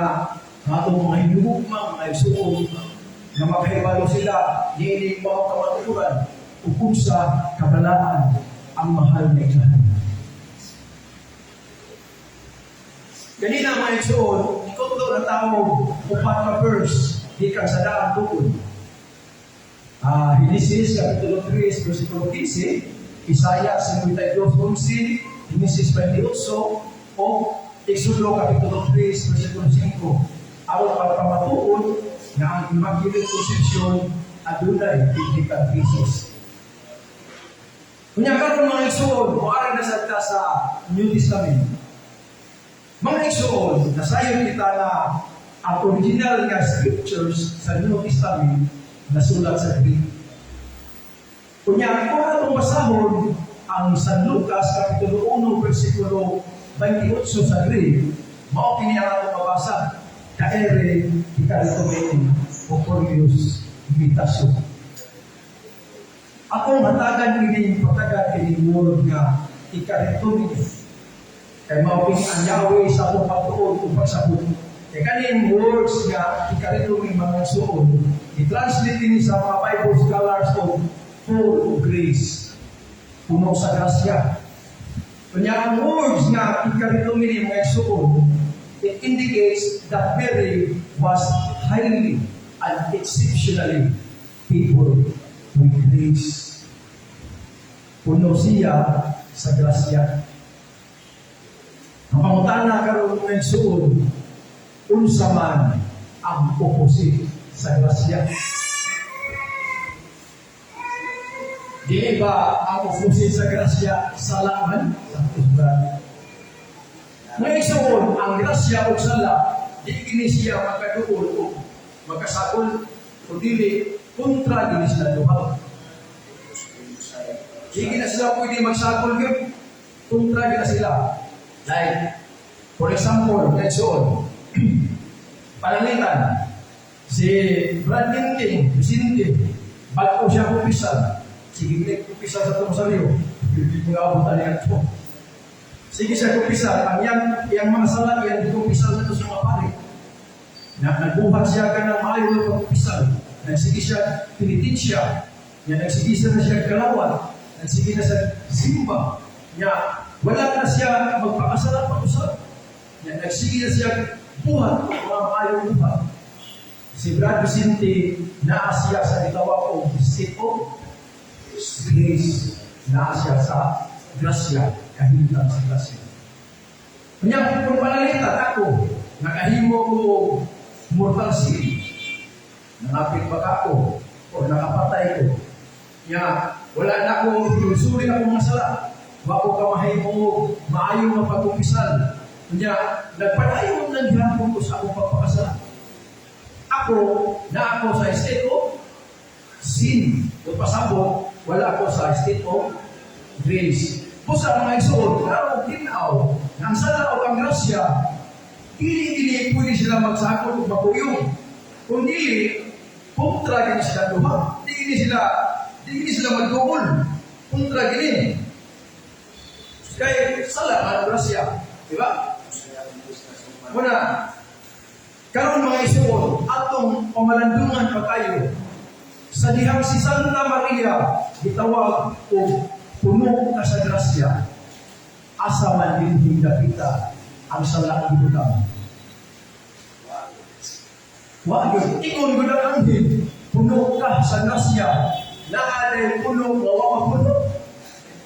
ang atong mga hinugma, mga igsuon, nga makahibalo sila niini mao kamatuoran ug unsa kabalaan ang mahal nga inahan. Kanina, mga igsuon, ikundo na tao upat ka verse gikan sa Daang Tukod. Genesis Kapitulo 3, versikulo 15, Isaiah 52:11, Genesis 28, o Exodo Kapitulo 3, versikulo 5. Aron pagpamatuod nga ang Immaculate Conception adunay biblical basis. Kunya karon, mga igsuon, muari na sa ta sa New Testament. Mga igsuon, nasayon kita na ang original nga scriptures sa New Testament nasulat sa Greek. Kunya kung atong basahon ang San Lucas Kapitulo 1 versikulo 28 sa Greek, mao kini ang atong mabasa: Kaere kekaritomene o Kurios metasu. Akong hatagan ini patagan kini word nga kekaritomene. Kay mao kini ang Yahweh sa atong pagtuon ug pagsabot. Kay kaning words nga kekaritomene, mga igsuon, i-translate ini sa mga Bible scholars og full of grace. Puno sa grasya. Kunya ang words nga kekaritomene, mga igsuon, it indicates that Mary was highly and exceptionally favored with grace. Puno siya sa grasya. Ang pangutana karon, mga igsuon, unsa man ang opposite sa grasya? Dili ba ang opposite sa grasya sala man? Sa Brad. Mga igsuon, ang grasya ug sala, di kini siya magkaduol o magkasakol, o dili, kontra gini sila duha. Di na sila pwede magsakol gyud. Kontra gina sila. Like, for example, let's on, pananglitan, si Brad King, Vicente, bago siya kumpisal, sige kumpisal sa Rosario, hindi ko nga niya ito. Sige siya kumpisal, ang yang mga sala, yan kumpisal na ito sa mga pari. Na, nagbuhat siya ka ng maayo ng pagkumpisal. Nagsige siya, penitensya. Ya, nagsige siya na siya kalawat. Nagsige na siya simba. Ya, wala na siya magpakasala pa usab. Ya, nagsige na siya buhat, mga maayong buhat. Si Brad Vicente, naa siya sa gitawag og state of grace. Naa siya sa grasya, kahimtang sa grasya. Kanya kung pananglitan ako, nakahimo ko mortal sin. Nangapit ba ako o nakapatay ko? Nya, wala na ako, suri ako mga sala. Wa ko ka mahimo maayo nga pagkumpisal. Nya, nagpadayon lang gihapon ko sa akong pagpakasala. Ako, na ako sa state of sin. O pasabot, wala ako sa state of grace. Busa, mga igsoon, klaro tinaw, nga ang sala o ang grasya, dili dili pwede sila magsakol o makuyog. Kung dili, kontra gini sila duha. Di gini sila magduol. Kontra gini. Kay sala ang grasya. Di ba? Muna, karon, mga igsoon, atong pamalandungan pa kayo sa dihang si Santa Maria gitawag og Puno ka sa grasya, asa man dinhi dapita ang sala gibutang? Wa gyud ingon gud ang anghel, puno ka sa grasya. Naa day puno nga wa mapuno.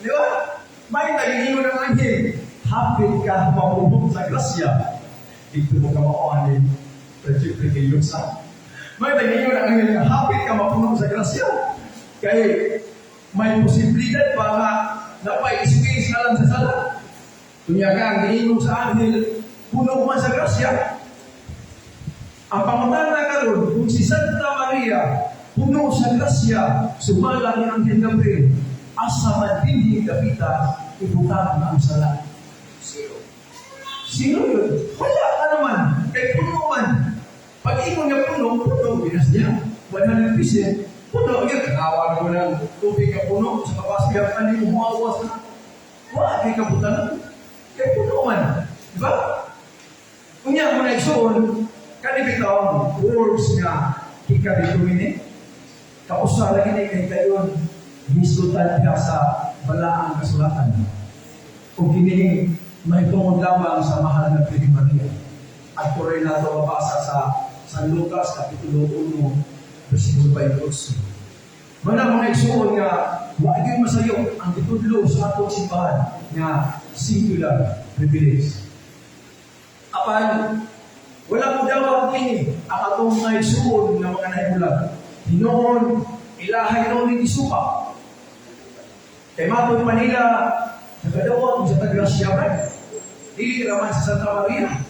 Di ba? May nagiingon ang anghel, hapit ka mapuno sa grasya. Dito mo ka mao ni Jeffrey Kayusa. May nagiingon ang anghel nga hapit ka mapuno sa grasya. Kay may posibilidad pa nga napay-space na lang sa sala. Kunya ka, ang giingon sa anghel, puno man sa grasya. Ang pangutana karon, kung si Santa Maria puno sa grasya, sumala ni Anghel Gabriel, asa man dinhi dapita ibutang ang sala? Zero. Sino yun? Wala ka naman. Kay puno man. Pag ingon nga puno, puno, binas niya. 100%. Puno, yun. Kanawa ko ng tubig ka puno. Sa kapasya ka ni umuawas na. Wala kay kabutan. Kay puno man. Di ba? Unya mo na igsuon, kani bitaw words nga hikabituin. Kausa lagi ni kay kayon hisgutan ka sa balaang kasulatan. O kini mahitungod lamang sa mahal na Birhen Maria. At ko rin nato mabasa sa San Lucas Kapitulo 1, versikulo 28. Mana mga igsuon nga wa gyud masayo ang gitudlo sa atong simbahan nga singular privilege. Apan wala mo dawat niini ang atong mga igsuon nga mga nahimulag. Hinoon, ilahay noon ni isupa. Kay matod pa nila, nakadawat sa tagrasya ba? Dili raman sa Santa Maria.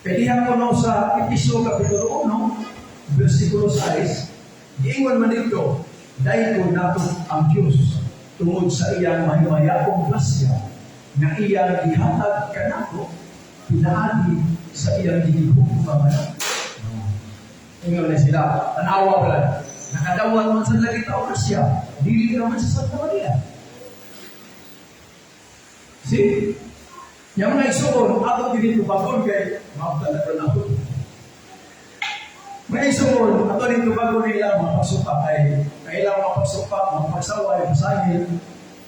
Kay diha ko no sa Episo Kapitulo 1, versikulo 6, giingon man dito, dahil nato ang Diyos tungod sa iyang mahimayaong grasya nga iyang gihatag kanato pinaagi sa iyang ginigugma nga. Ingon na sila, tanawa pala. Nakadawat man sa lagi tao grasya, dili raman sa Santa Maria. See? Yang mga igsuon, ato gini tubagon kay maabtan na ron ako. Mga igsuon, ato din tubagon nila mga pagsupa kay kailang mga pagsupa, mga pagsaway, pasangil,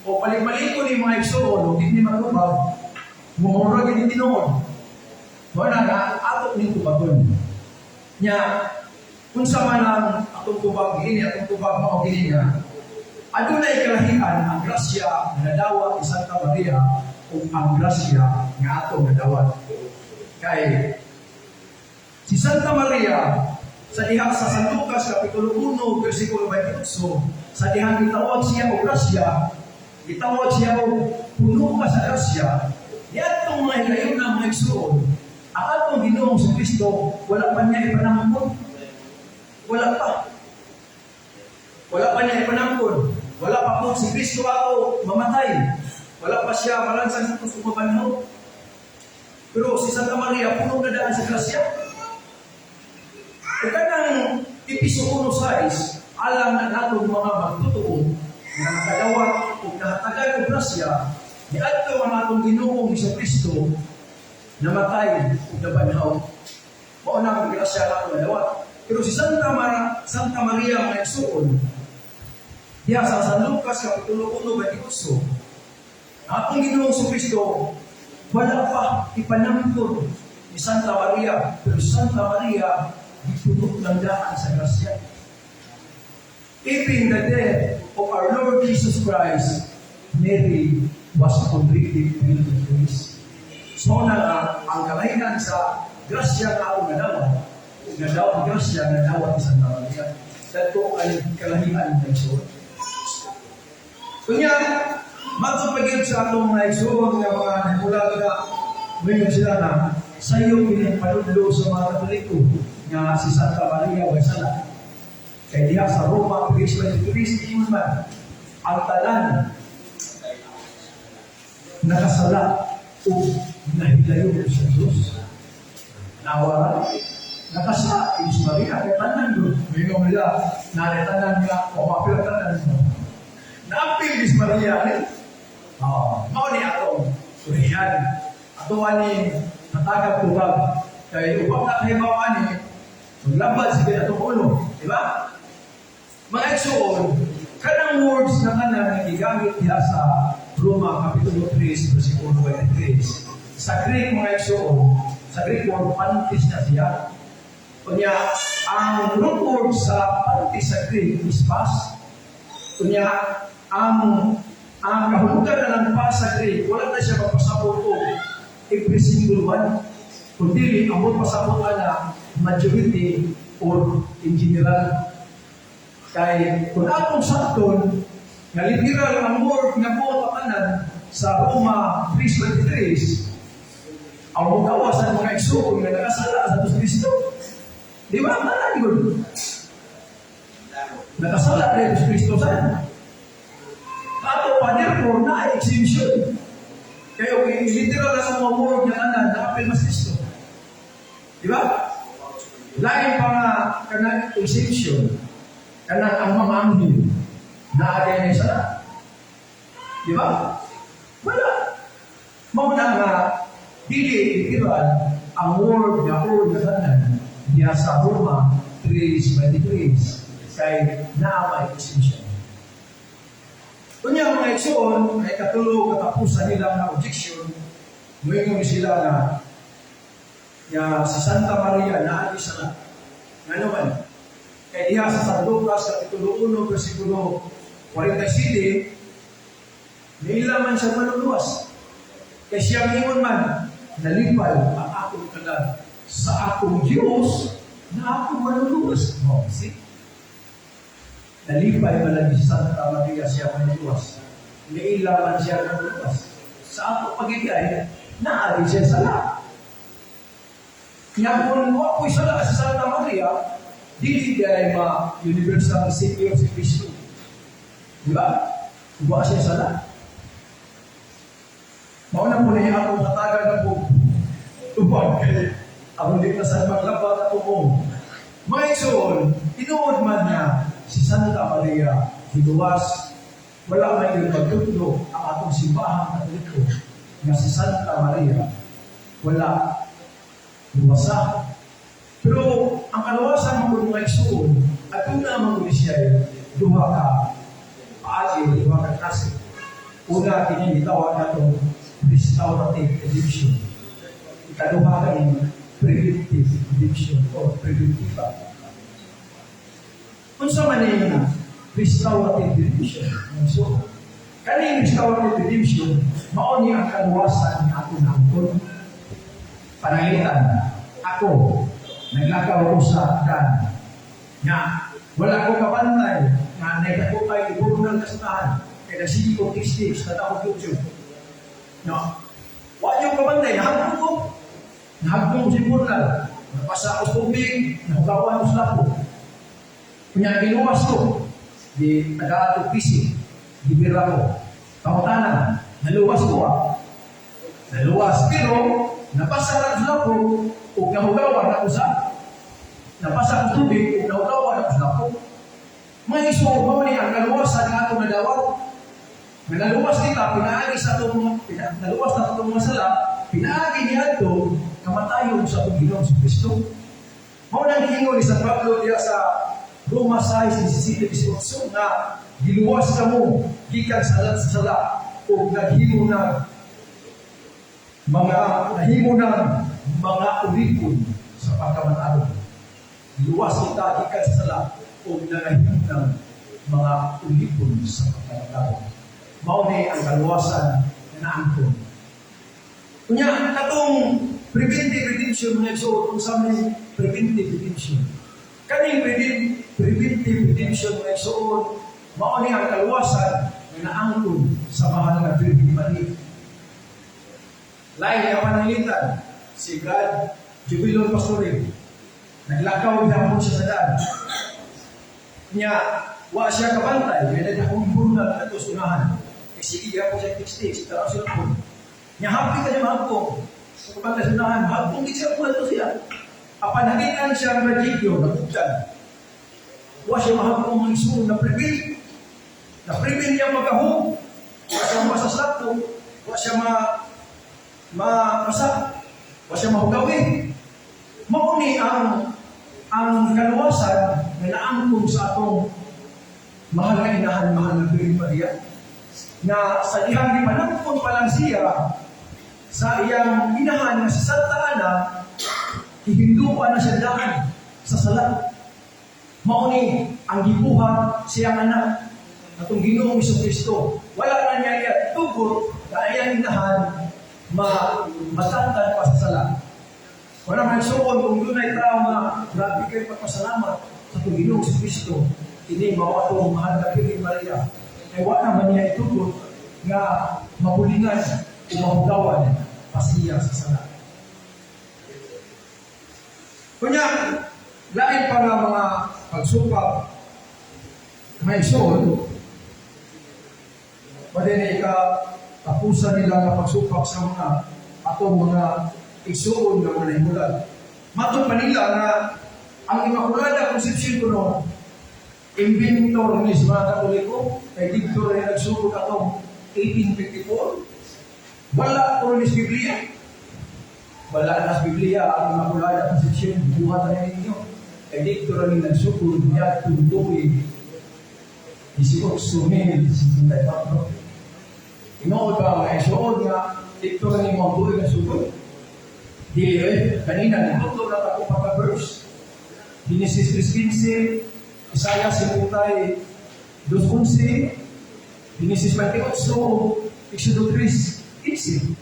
o palig-palig ni mga igsuon, o di ni matubag, mumura gini tinuod. Wala na, ato ni tubagon. Nya, unsa man ang atong tubag gini, atong tubag mao gini nga, adunay kalahian ang grasya nga nadawat ni Santa Maria ug ang grasya nga atong nadawat. Kay si Santa Maria sa diha sa San Lucas Kapitulo 1 versikulo 28, sa dihang gitawag siya og grasya, gitawag siya og puno ka sa grasya, niadtong mga higayon na mga igsuon, ang atong Ginoong si Kristo wala pa niya ipanangkon. Wala pa. Wala pa niya ipanangkon. Wala pa po si Kristo ato mamatay. Wala pa siya malansang sa krus mabanhaw. Pero si Santa Maria puno na daan sa grasya. Ug kanang Episo 1:6, alam na nato mga magtotoo nga nakadawat ug nahatagan og grasya niadto ang atong Ginoong Kristo, namatay ug nabanhaw. Mao na ang grasya na atong nadawat. Pero si Santa Maria, mga igsuon, diha sa San Lucas Kapitulo 1, 28, ang atong Ginoong Kristo wala pa ipanangkon ni Santa Maria, pero Santa Maria gipuno ng daan sa grasya. Even the death of our Lord Jesus Christ, Mary was already filled with grace. So na nga, ang kalahinan sa grasya nga atong nadawat, nga daw ang grasya nga nadawat ni Santa Maria. Dadto ay kalahian ng igsoon. Kunya, matod pa gyud sa atong mga igsoon nga mga nahimulag nga ngayon sila na sa iyo pinapanudlo sa mga Katoliko nga si Santa Maria way sala. Kay diha sa Roma 3:23 ingon man ang tanan nakasala o nahilayo sa Diyos. Nawara, nakasala si Maria kay tanan doon. Mingon nila, na tanan nga, o mapil tanan. Naapil si Maria ni. Oh, mao ni atong turihan. Ato ani hatagag tubag kay upang nakahibaw ani maglabad sige atong ulo, di ba? Mga igsuon, kanang words na kanang tanan nga gigamit diha sa Roma Kapitulo 3, versikulo 23. Sa Greek, mga igsoon, sa Greek word, pantes na siya. Kunya, ang root word sa pantes sa Greek is pas. Kunya, ang kahulugan na ng pas sa Greek, wala na siya mapasabot og every single one. Kundi, ang pasabot na majority or in general. Kay kung atong sakton, nga literal ang word nga buot tanan sa Roma 3.23, ang mugawas ang mga igsuon nga nakasala sa Jesus Kristo. Di ba? Tanan yun. Nakasala na Jesus Kristo saan? Ato pa, therefore, na exemption. Kaya kung literal lang ang mga word nga tanan, nakapil mas Kristo. Di ba? Lain pa nga kanang exemption, kanang ang mga anghel, naa na sala. Di ba? Wala. Mao na nga, dili literal ang word nga word nga tanan diha sa Roma 3.23 kay naa may exemption. Unya, mga igsoon, ay katulo katapusan nila nga objection, muingon sila na nga si Santa Maria naa sala. Ngano man? Kay diha sa San Lucas Kapitulo 1 versikulo 47, niila man siya manluluwas. Kay siya ingon man, "Nalipay ang akong kalag sa akong Diyos na akong manluluwas." Oh, see? Nalipay man lang si Santa Maria siya manluluwas. Niila man siya manluluwas. Sa ato pagigay, naa siya sala. Nga kung wa po'y sala si Santa Maria, dili kay ma universal savior si Kristo. Di ba? Wa siya sala. Mao na po na akong hatagan na po. Tubag kay aron di na sa maglabat ako mo. Mga igsoon, tinuod man niya si Santa Maria giluwas, wala man yung pagtutlo ang atong simbahang Katoliko nga si Santa Maria wala luwasa. Pero ang kaluwasan mo mga igsoon, at una man gud siya duha ka paagi, duha ka klase. Una, kini gitawag nato restorative redemption. Ikaduha kay preventive redemption o preventiva. Unsa man ni restorative redemption? So, kaning restorative redemption, mao ni ang kaluwasan nga ato naangkon. Pananglitan, ako, naglakaw ko sa daan. Nga, wala ko kabantay, nga naidako kay iburnal kasutahan. Kaya nagsige ko text-text, na ako YouTube. No? Wa yung kabantay, nahagpong ko. Nahagpong ko sa iburnal. Napasa ako sa tubig, nahugawan ko sa lako. Kunya giluwas ko, di taga pisi, gibira ko. Pangutana, naluwas ko ah. Naluwas, pero napasa lang sa lako, ug nahugawan ako sa napasa ang tubig, ug nahugawan ako sa lako. Mga igsoon, mao ni ang kaluwasan nga atong nadawat. Nga naluwas kita, pinaagi sa atong, naluwas na atong mga sala, pinaagi niadto kamatayon sa atong Ginoong Kristo. Mao nang giingon ni San Pablo diha sa Roma 6:17, 18 nga giluwas kamo gikan sa sala ug naghimo na mga nahimo na mga ulipon sa pagkamatayon. Giluwas kita gikan sa sala ug nangahimo ng mga ulipon sa pagkamatayon. Mao ni ang kaluwasan na naangkon. Kunya, katong preventive redemption, mga igsoon, kung sa may preventive redemption. Kaning preventive redemption, mga igsoon, mao ni ang kaluwasan na naangkon sa mahal nga Birhen Maria. Lain nga pananglitan, si Brad Jubilon Pastoril, naglakaw gihapon siya sa daan. Nya, wa siya kabantay, kaya nagdakong burnal na sa unahan. Kaya sige gihapon siya text-text, taraw sila po. Nya hapit ka siya mahagpong. Sa kabantay sa unahan, hagpong di siya po siya. Apan nagitan siya ang radyo, nagugdan. Wa siya mahagpong, mga igsoon, na prevent. Na prevent niya magahog. Wa siya masaslapo. Wa siya ma masa. Wa siya mahugawi. Mao ni ang kaluwasan na naangkon sa atong mahal nga inahan, mahal na Birhen Maria. Nga sa dihang gipanangkon pa lang siya sa iyang inahan nga si Santa Ana, gihinduan na siya daan sa sala. Mao ni ang gibuhat siyang anak atong Ginoong Kristo. Wala na niya iya tugot na iyang inahan ma matangkad pa sa sala. Wala man suon kung dunay tao nga grabe kayo pagpasalamat sa atong Ginoong Kristo. Kini mao atong mahal na Birhen Maria. Kay wa naman niya itugot nga mabulingan o mahugawan pa siya sa sala. Kunya, lain pa nga mga pagsupak May suod, pwede na ika tapusan nila nga pagsupak sa mga atong mga igsuon nga mga nahimulan. Matod pa nila nga ang Immaculada Concepcion kuno inventor ni sa mga Katoliko kay didto rin nagsugod atong 1854. Wala kuno ni sa Biblia. Wala na sa Biblia ang Immaculada Concepcion, buhat na ninyo. Kay didto rin nagsugod niya tuig 1854. Tinuod ba mga isuod nga didto rin mo ang tuig nga sugod? Dili eh, kanina nagtuturo na ako pa verse. Genesis 3:15, Isaiah 52:11, Genesis 28, Exodo 3:15.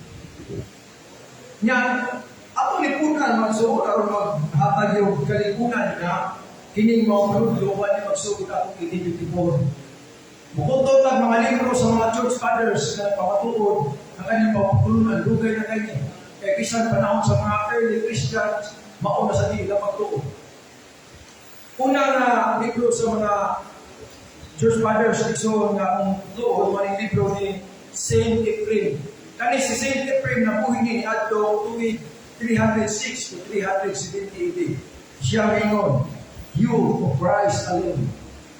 Nya, ato lipunan magsuod aron maghatag yung kalikunan nga kining mga panudlo wa ni magsugod atong 1854. Bukod lang mga libro sa mga church fathers na pamatuod ang kanyang pagpapulunan, dugay na kanya. Kaya bisan panahon sa mga early Christians, mauna sa nila pagtuo. Una nga libro sa mga church fathers, igsoon nga ang tuod, maning libro ni Saint Ephraim. Kani si Saint Ephraim na buhi ni adto tuig 306 to 370 AD. Siya mingon, "You of Christ alone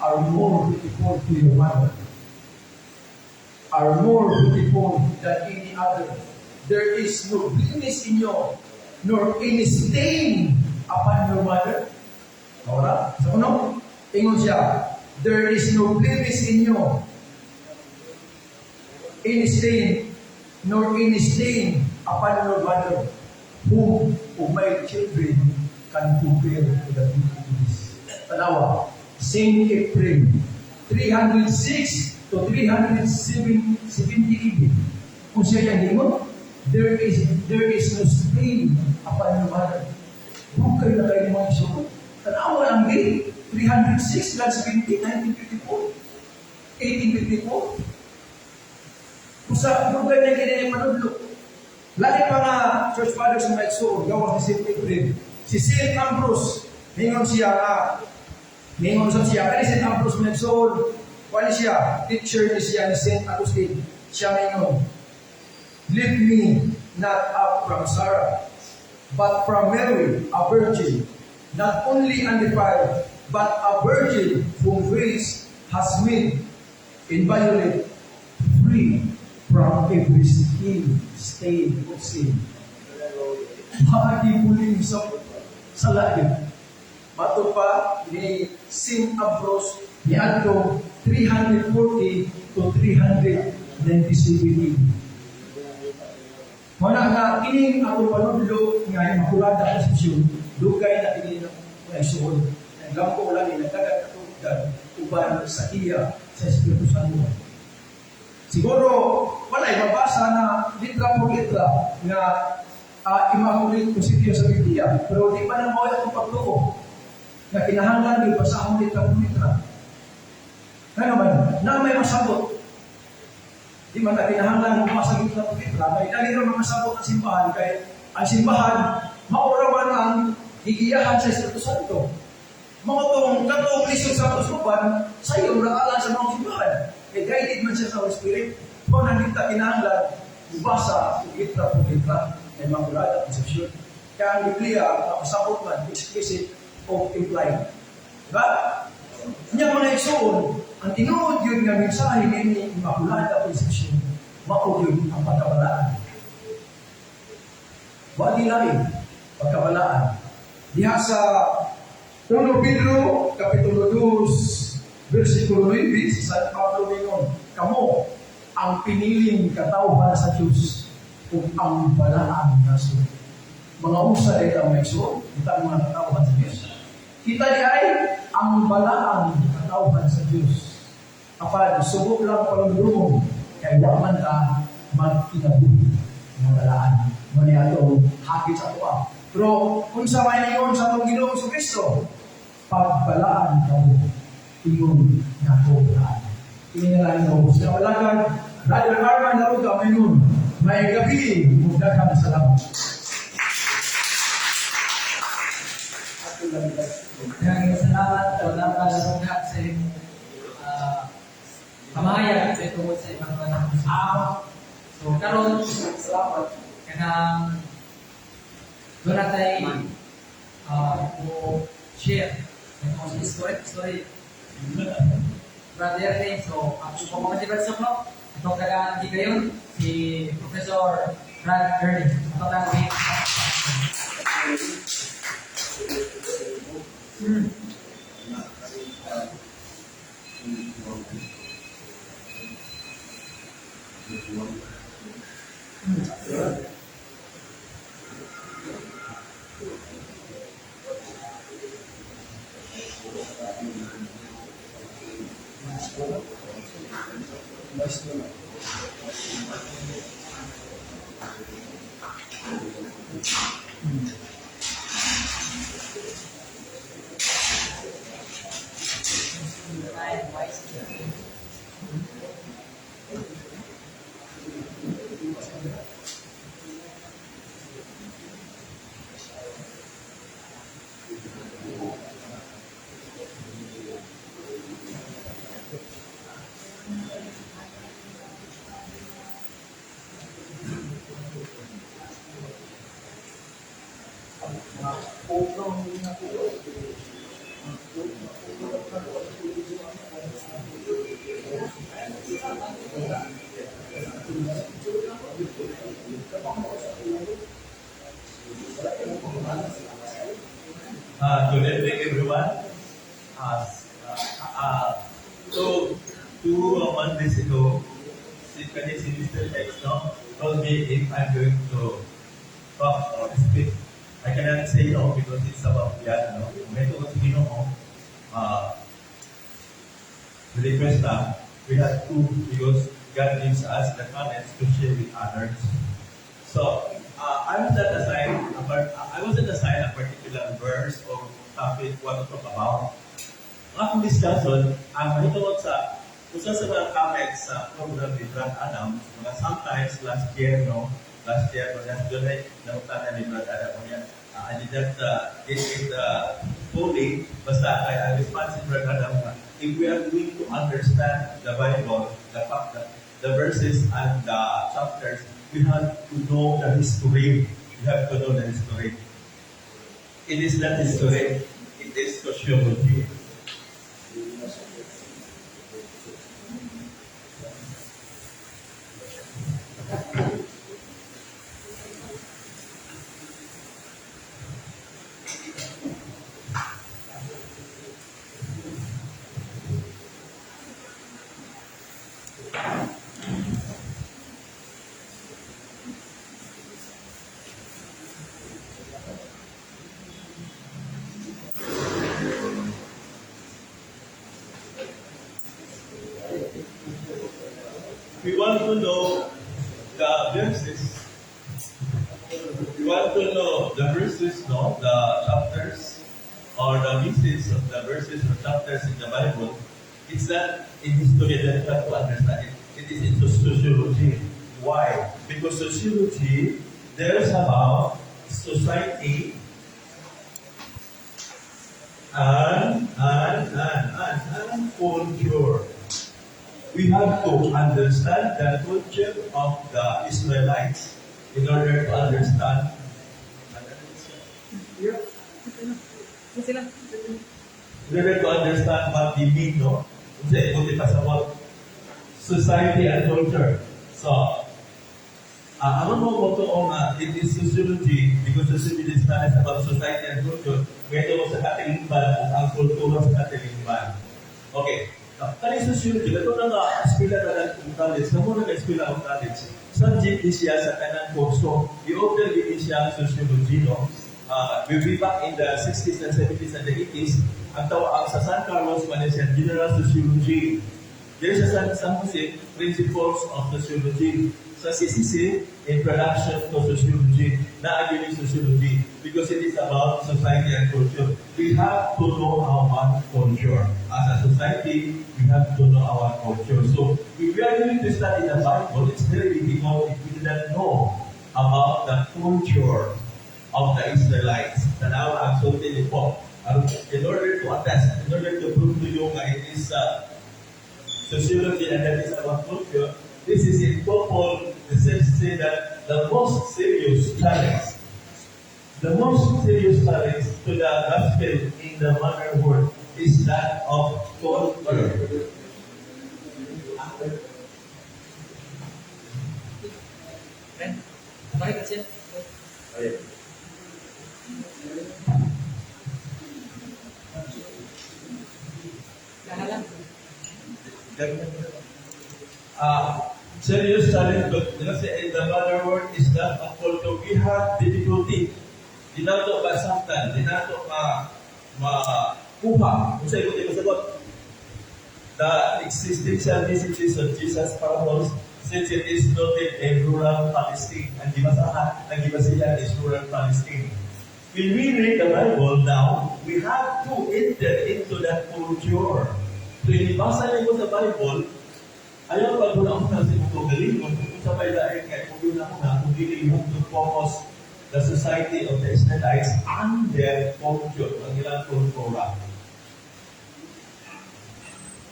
are more beautiful to your mother, are more beautiful than any other. There is no blemish in you, nor any stain upon your mother." Ora, sa kuno, ingon siya, "There is no blemish in you, any stain, nor any stain upon your mother, whom of my children can compare to the beauty of this?" Tanawa, Saint Ephraim, 306 to 370 AD. Kung siya yung ingon, there is no stain upon your mother. Dugay na kayo mga isuot. Tanawa lang din, 306 lang 70, 1954, 1854. Usa, dugay na kini manudlo. Lain pa nga church fathers nga igsuon, gawas ni Saint Ephraim. Si Saint Ambrose, ningon siya nga, ningon sa siya, kani Saint Ambrose nga igsuon, wala siya, teacher ni siya ni Saint Augustine. Siya ningon, "Lift me not up from Sarah, but from Mary, a virgin, not only undefiled, but a virgin whom grace has made inviolate, free from every stain of sin." Maagi muling sa langit. Matod pa ni Saint Ambrose ni adto 340 to 397 AD. Muna nga kining atong panudlo nga Immaculada Concepcion, dugay na kini nga isuod. Naglampo lang ni nagdagan katuigan uban sa iya sa Espiritu Santo. Siguro walay mabasa na litra por litra nga Immaculate Concepcion sa Biblia, pero di pa na mao atong pagtuo nga kinahanglan gibasahon litra por litra. Nga naman, na may masabot. Di man na kinahanglan mabasa litra por litra, kay dali ra man masabot ang simbahan kay ang simbahan maura man ang gigiyahan sa Espiritu Santo. Mga tong katong lisod sa kuskupan, sayo ra alang sa mga simbahan. Kay guided man siya sa Holy Spirit. Kung nandito kinahanglan, mubasa litra por litra ng Immaculada Concepcion. Kaya ang Biblia, nakasabot man, explicit o implied. Diba? Nya mga igsuon, ang tinuod yun nga mensahe ni Immaculada Concepcion, mao yun ang pagkabalaan. Wa lain, pagkabalaan. Diha sa 1 Pedro, Kapitulo 2, versikulo 9, si San Pablo mingon, "Kamo, Ang piniling katawhan sa Diyos ug ang balaan nasod. Mga unsa diay ang maigsuon, kita ang mga katawhan sa Diyos. Kita diay ang balaan katawhan sa Diyos. Apan sugo lang palumdumon kay wa man ta magkinabuhi nga balaan. Mao ni ato hakit sa atoa. Pero unsa may ingon sa atong Ginoong Kristo, pagbalaan kamo ingon nako balaan. Ini na lang ang sa alagad, Brother Arman Laruga, mingon, maayong gabii, ug daghang salamat. Maraming salamat, Brother Laruga, sa imong pamahayag sa tungod sa ibang mga. So karon, Salamat. Kanang doon natay mo share itong sa story story Brother Ernie. So ang po mga si Brad no, itong tagaan di kayon si Professor Brad Ernie. Ito lang. Good evening, everyone. So, 2 months ago, si kani si Mr. X, no, told me if I'm going to talk or speak. I cannot say no because it's about God, no. May tungkol sa Ginoo, the request na we have to because God gives us the talents to share with others. So, I wasn't assigned a particular verse or topic what to talk about. Ang akong discussion, ang mahitungod sa usa sa mga comments sa program ni Brad Adams, mga sometimes last year, no, last year, no, last July, nangutana ni Brad Adam, niya, I did not get it fully, basta ay ang response ni Brad Adam, na, if we are going to understand the Bible, the fact that the verses and the chapters, we have to know the history. We have to know the history. It is not history, it is sociology. We want to know the verses. We want to know the verses, no, the chapters, or the messages of the verses or chapters in the Bible. It's not in history that you have to understand it. It is in sociology. Why? Because sociology there's about society and culture. We have to understand the culture of the Israelites in order to understand what they mean, no? Kasi buti pa sa what? Society and culture. So, ano mo mo to nga, it is sociology because sociology studies about society and culture. Ngayon mo sa katilingban kung ang kultura sa katilingban. Okay. Now, kani sociology, ito na nga, eskwela na lang. ang college, kamo na ka-eskwela ang college, subject ni siya sa kanang kurso. I-offer din siya ang sociology, no? We back in the 60s and 70s and the 80s, ang tawag sa San Carlos, man siya General Sociology. There sa San Jose, Principles of Sociology. Sa CCC, Introduction to Sociology, na yung sociology because it is about society and culture. We have to know our culture. As a society, we have to know our culture. So, if we are going to study the Bible, it's very difficult if we do not know about the culture of the Israelites. Tanawa ang sulti ni Paul. In order to attest, in order to prove to you nga it is sociology and that is about culture, this is in couple, the sense say that the most serious challenge to the gospel in the modern world is that of culture. Friend, balik siya. Lahala. Serious challenge, but kasi in the modern world is that of culture. We have difficulty. Di nato masaktan, di nato makuha. Kung sa ikot masagot, the existential messages of Jesus parables, since it is noted in rural Palestine. Ang gibasahan, ang gibasihan is rural Palestine. When we read the Bible now, we have to enter into that culture. So, inibasa niyo sa Bible, ayaw pag una sa imong kaugalingon, kung sa may lain nga imong una, kung dili you have to focus the society of the Israelites and their culture, ang ilang kultura.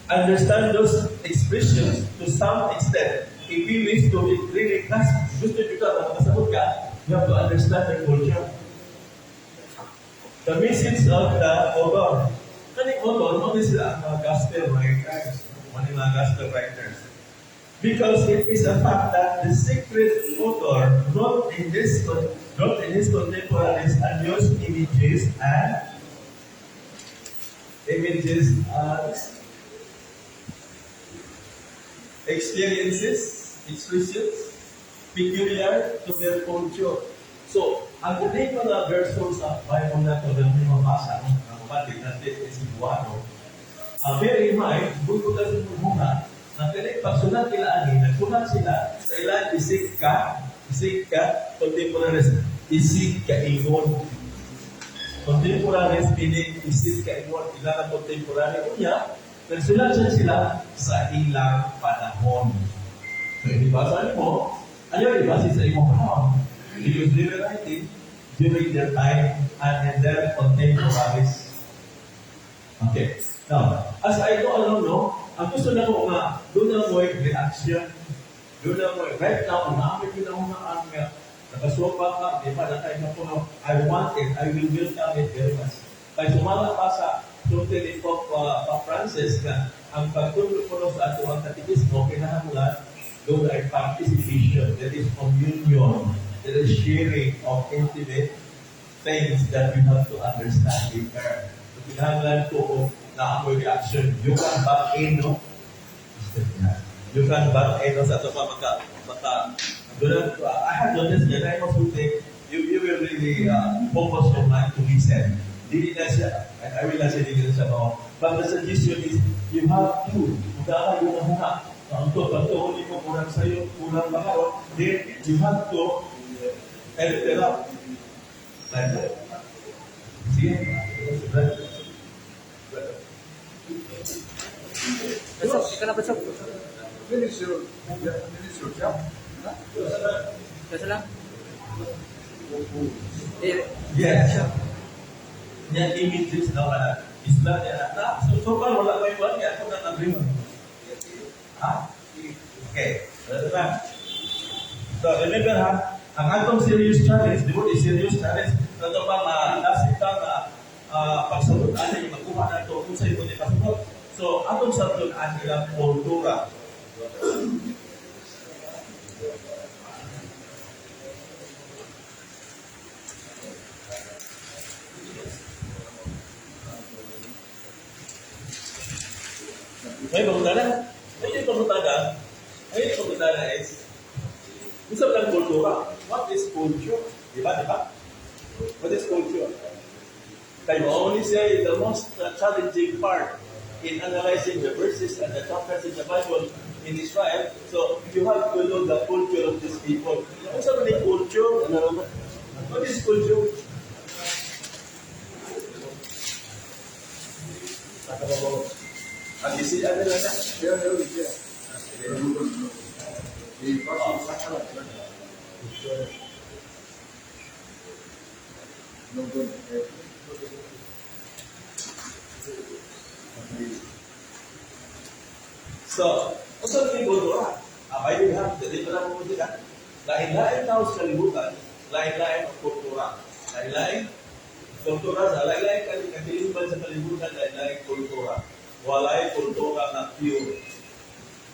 Understand those expressions to some extent. If we wish to really grasp, gusto nyo ka, makasabot ka, you have to understand their culture. The message of the author. Kaning author, mo sila ang mga gospel writers. Mo mga gospel writers. Because it is a fact that the secret author wrote in his contemporaries and used images and experiences, expressions peculiar to their culture. So, ang galing mga versions sa Bible na ito na may mabasa, no? Ang kapatid natin is Cebuano. Bear in mind, buto kasi muna, na kani pagsulat nila ani, nagsulat sila sa ilang isig ka contemporaries, isig ka ingon. Contemporaries meaning isig ka ingon, ilang ang contemporary. Unya, nagsulat siya sila sa ilang panahon. So, ibasa mo, ayaw ibasa sa imong panahon. Because they were writing during their time and in their contemporaries. Okay. Now, as I go along, no, ang gusto na ko nga, doon na mo reaction. Doon na mo, right now, namin yun na una ang nakasupa ka, di ba, natay ka po, no, I want it, I will welcome it very much. Kay sumala pa sa sulti ni Pope Pope Francis nga, ang pagtudlo ko no sa ato ang katekismo, kinahanglan, doon ay participation, there is communion, there is sharing of intimate things that you have to understand deeper. So, kinahanglan ko kung naamoy reaction. You can back in, no? You can back in, no? Sa ato pa, maka, doon, I have noticed that I masulti, you will really focus your mind to listen. Dili na siya, I will not say dili na siya, no? But the suggestion is, you have to, kung ka yung huna, ang to, pagtuon mo kurang sa'yo, kurang bakaron, then you have to edit it up. Like that. Sige. Besok, ikaw na besok. Finish your job. Biasa lang. Eh, Yes. Yan images na wala. Islam niya na. Na, so far wala ko yung niya. Ako na nag Ha? Okay. Wala na. So, remember ha, ang atong serious challenge, the word is serious challenge, ito pa nga, nasita nga, pagsagot ani makuha na ito kung sa ito ni pasugot. So, atong sabton ang ilang kultura. May pangutana? May pangutana? pangutana is, unsa ba ang kultura? What is culture? Di ba, di ba? What is culture? Kay only say the most challenging part in analyzing the verses and the chapters in the Bible in Israel. So you have to know the culture of these people. Unsa man ni culture? What is culture? Ang isi ano lang na. So, unsa man ni kultura? Ah, by the way, dili pa lang mo dila. Lain-lain tao sa kalibutan, lain-lain ang kultura. Lain-lain kultura sa lain-lain kalibutan sa kalibutan, lain-lain kultura. Walay kultura na pure.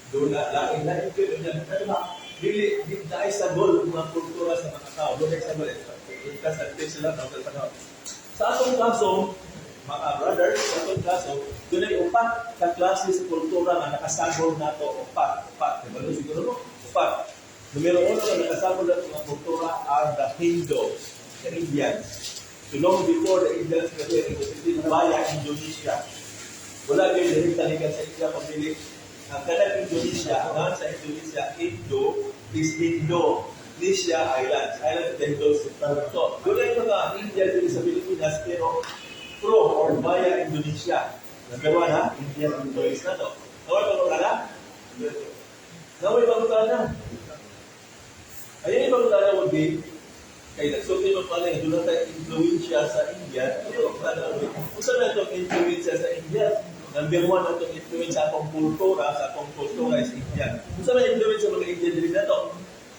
Doon na lain-lain pure niya. Pero ba, dili di na sagol ang mga kultura sa mga tao. Doon ay sagol. Ika sa sila tao. Sa atong kaso, mga brothers, sa atong kaso, doon ay upat ka klase sa kultura nga nakasagol nato, upat, upat. Diba no? Siguro no? Upat. Numero uno nga nakasagol nato nga kultura are the Hindu, the Indians. So long before the Indians were here, it was still via Indonesia. Wala kayo dahil talikan sa India pamili. Ang kanang Indonesia, ang sa Indonesia, Indo is Indonesia Islands. Island of the Hindus. So, doon ay mga India dito sa Pilipinas, pero pro or via Indonesia. Number one, ha? Indian influence na to. Naway pangutana? Naway pangutana. Ayun yung pangutana would be, kay nagsulti mo pala yung doon tayo influensya sa India, ano yung pangutana would be, unsa na itong influensya sa India? Number one na itong influence sa akong kultura is Indian. Unsa na influence sa mga Indian diri nato?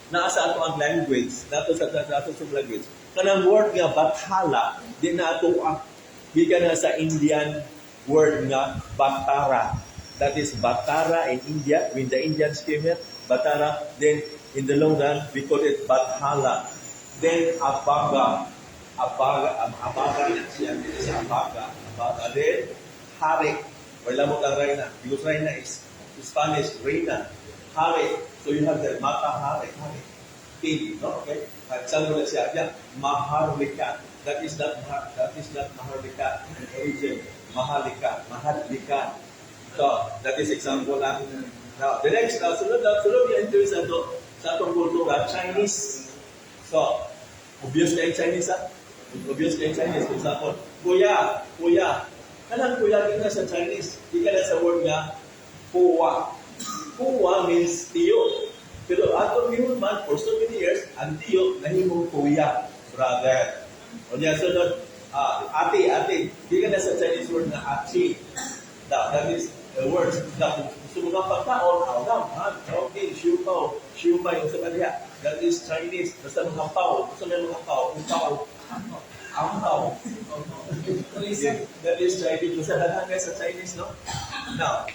Naa sa ato ang language, nato sa nato sa language. Kanang word nga bathala, di na ato ah, gikan na sa Indian word nga Batara. That is Batara in India. When the Indians came here, Batara. Then in the long run, we call it Bathala. Then Abaga. Abaga, Abaga na siya. It is Abaga. Abaga. Then Hari. Wala mo kang Reyna. Because Reyna is Spanish, Reina. Hari. So you have the Mata Hari. Hari. King, no? Okay? Example na siya. Yeah. Maharlika. That is not Maharlika in origin. Mahalika. Maharlika. So, that is example na. Now, the next, sunod na, sunod yung influence na to, sa atong kultura, Chinese. So, obvious kay Chinese, ha? Obvious kay Chinese. For example, kuya, kuya. Kanang kuya, di na sa Chinese. Di ka na sa word nga, kuwa. Kuwa means tiyo. Pero atong man, for so many years, ang tiyo, nahimong kuya, brother. O niya, sunod, ate, ate. Di ka na sa Chinese word na achi. That is the words. Now, kung gusto mo kang pagkaon, aw ha? Okay, siu pao. Siu pao yung sa kanya. That is Chinese. Basta mga pao. Gusto mo yung mga pao. Upaw. Ampaw. Yeah, that is Chinese. Basta daghan kayo sa Chinese, no? Now,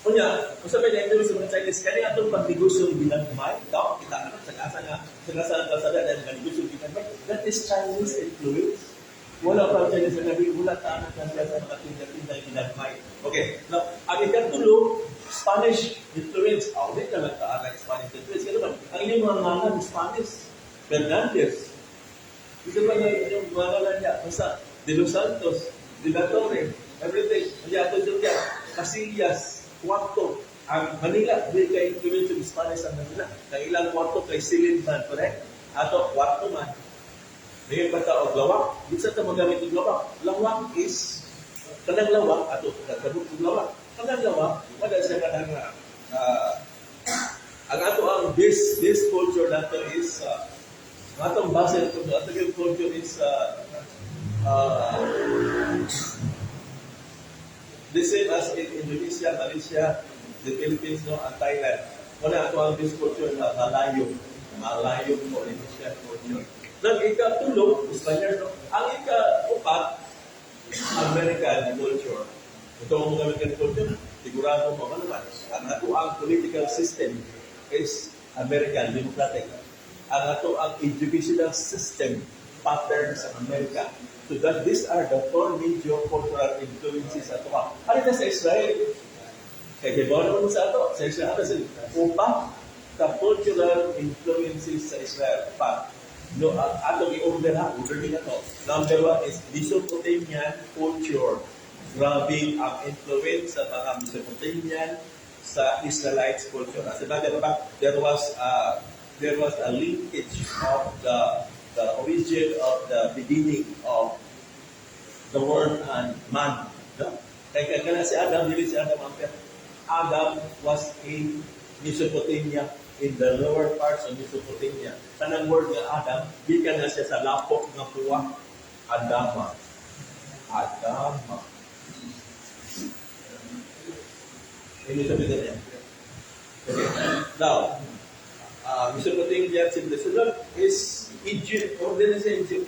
unya, kung sabi na sa mga Chinese, kani atong pagnegosyo ginagmay, ikaw, kita ka sa asa nga, sa asa nga kalsada na mga negosyo ginagmay, that is Chinese influence. Wala pa Chinese na nabi, wala ta na siya sa mga tinda-tinda ginagmay. Okay, now, ang ikatulo, Spanish influence. Oh, di ka lang taan ng Spanish influence. Kaya naman, ang inyong mga ngalan, Spanish, Fernandez. Ito ba nga inyong mga ngalan niya? Basta, De Los Santos, De La Torre, everything. Kaya ito siya, Casillas, kwarto. Ang Manila, di kay influence ng Spanish ang Manila. Ang ilang kwarto kay Silin man, correct? Ato, kwarto man. Ngayon ba ta og lawak? Di sa ta magamit og lawak. Lawak is kanang lawak ato kadabot og lawak. Kanang lawak wala siya kanang ang ato ang this this culture nato is ang atong base nato atong yung culture is the same as in Indonesia, Malaysia, the Philippines, no, and Thailand. Wala ato ang this culture na Malayo. Malayo Polynesian culture. Nang ikatulo, Spaniard, no? Ang ika-upat, American culture. Ito ang American culture, sigurado mo naman. Ang ato ang political system is American, democratic. Ang ato ang educational system pattern sa Amerika. So that these are the four major cultural influences ato. Ano na sa Israel? Kay kay mo sa ato, sa Israel sa upa, The cultural influences sa Israel. Pa, no, atong i-order ha, order din to. Number one is Mesopotamian culture. Grabe ang influence sa mga Mesopotamian sa Israelites culture. As a matter of fact, there was a linkage of the origin of the beginning of the world and man. No? Kaya kaya si Adam, dili si Adam ang Adam was in Mesopotamia, in the lower parts of Mesopotamia. Kanang word nga Adam, gikan na siya sa lapok nga puwa, Adama. Adama. In Mesopotamia. Okay. Now, Mesopotamia civilization is Egypt, order na sa Egypt.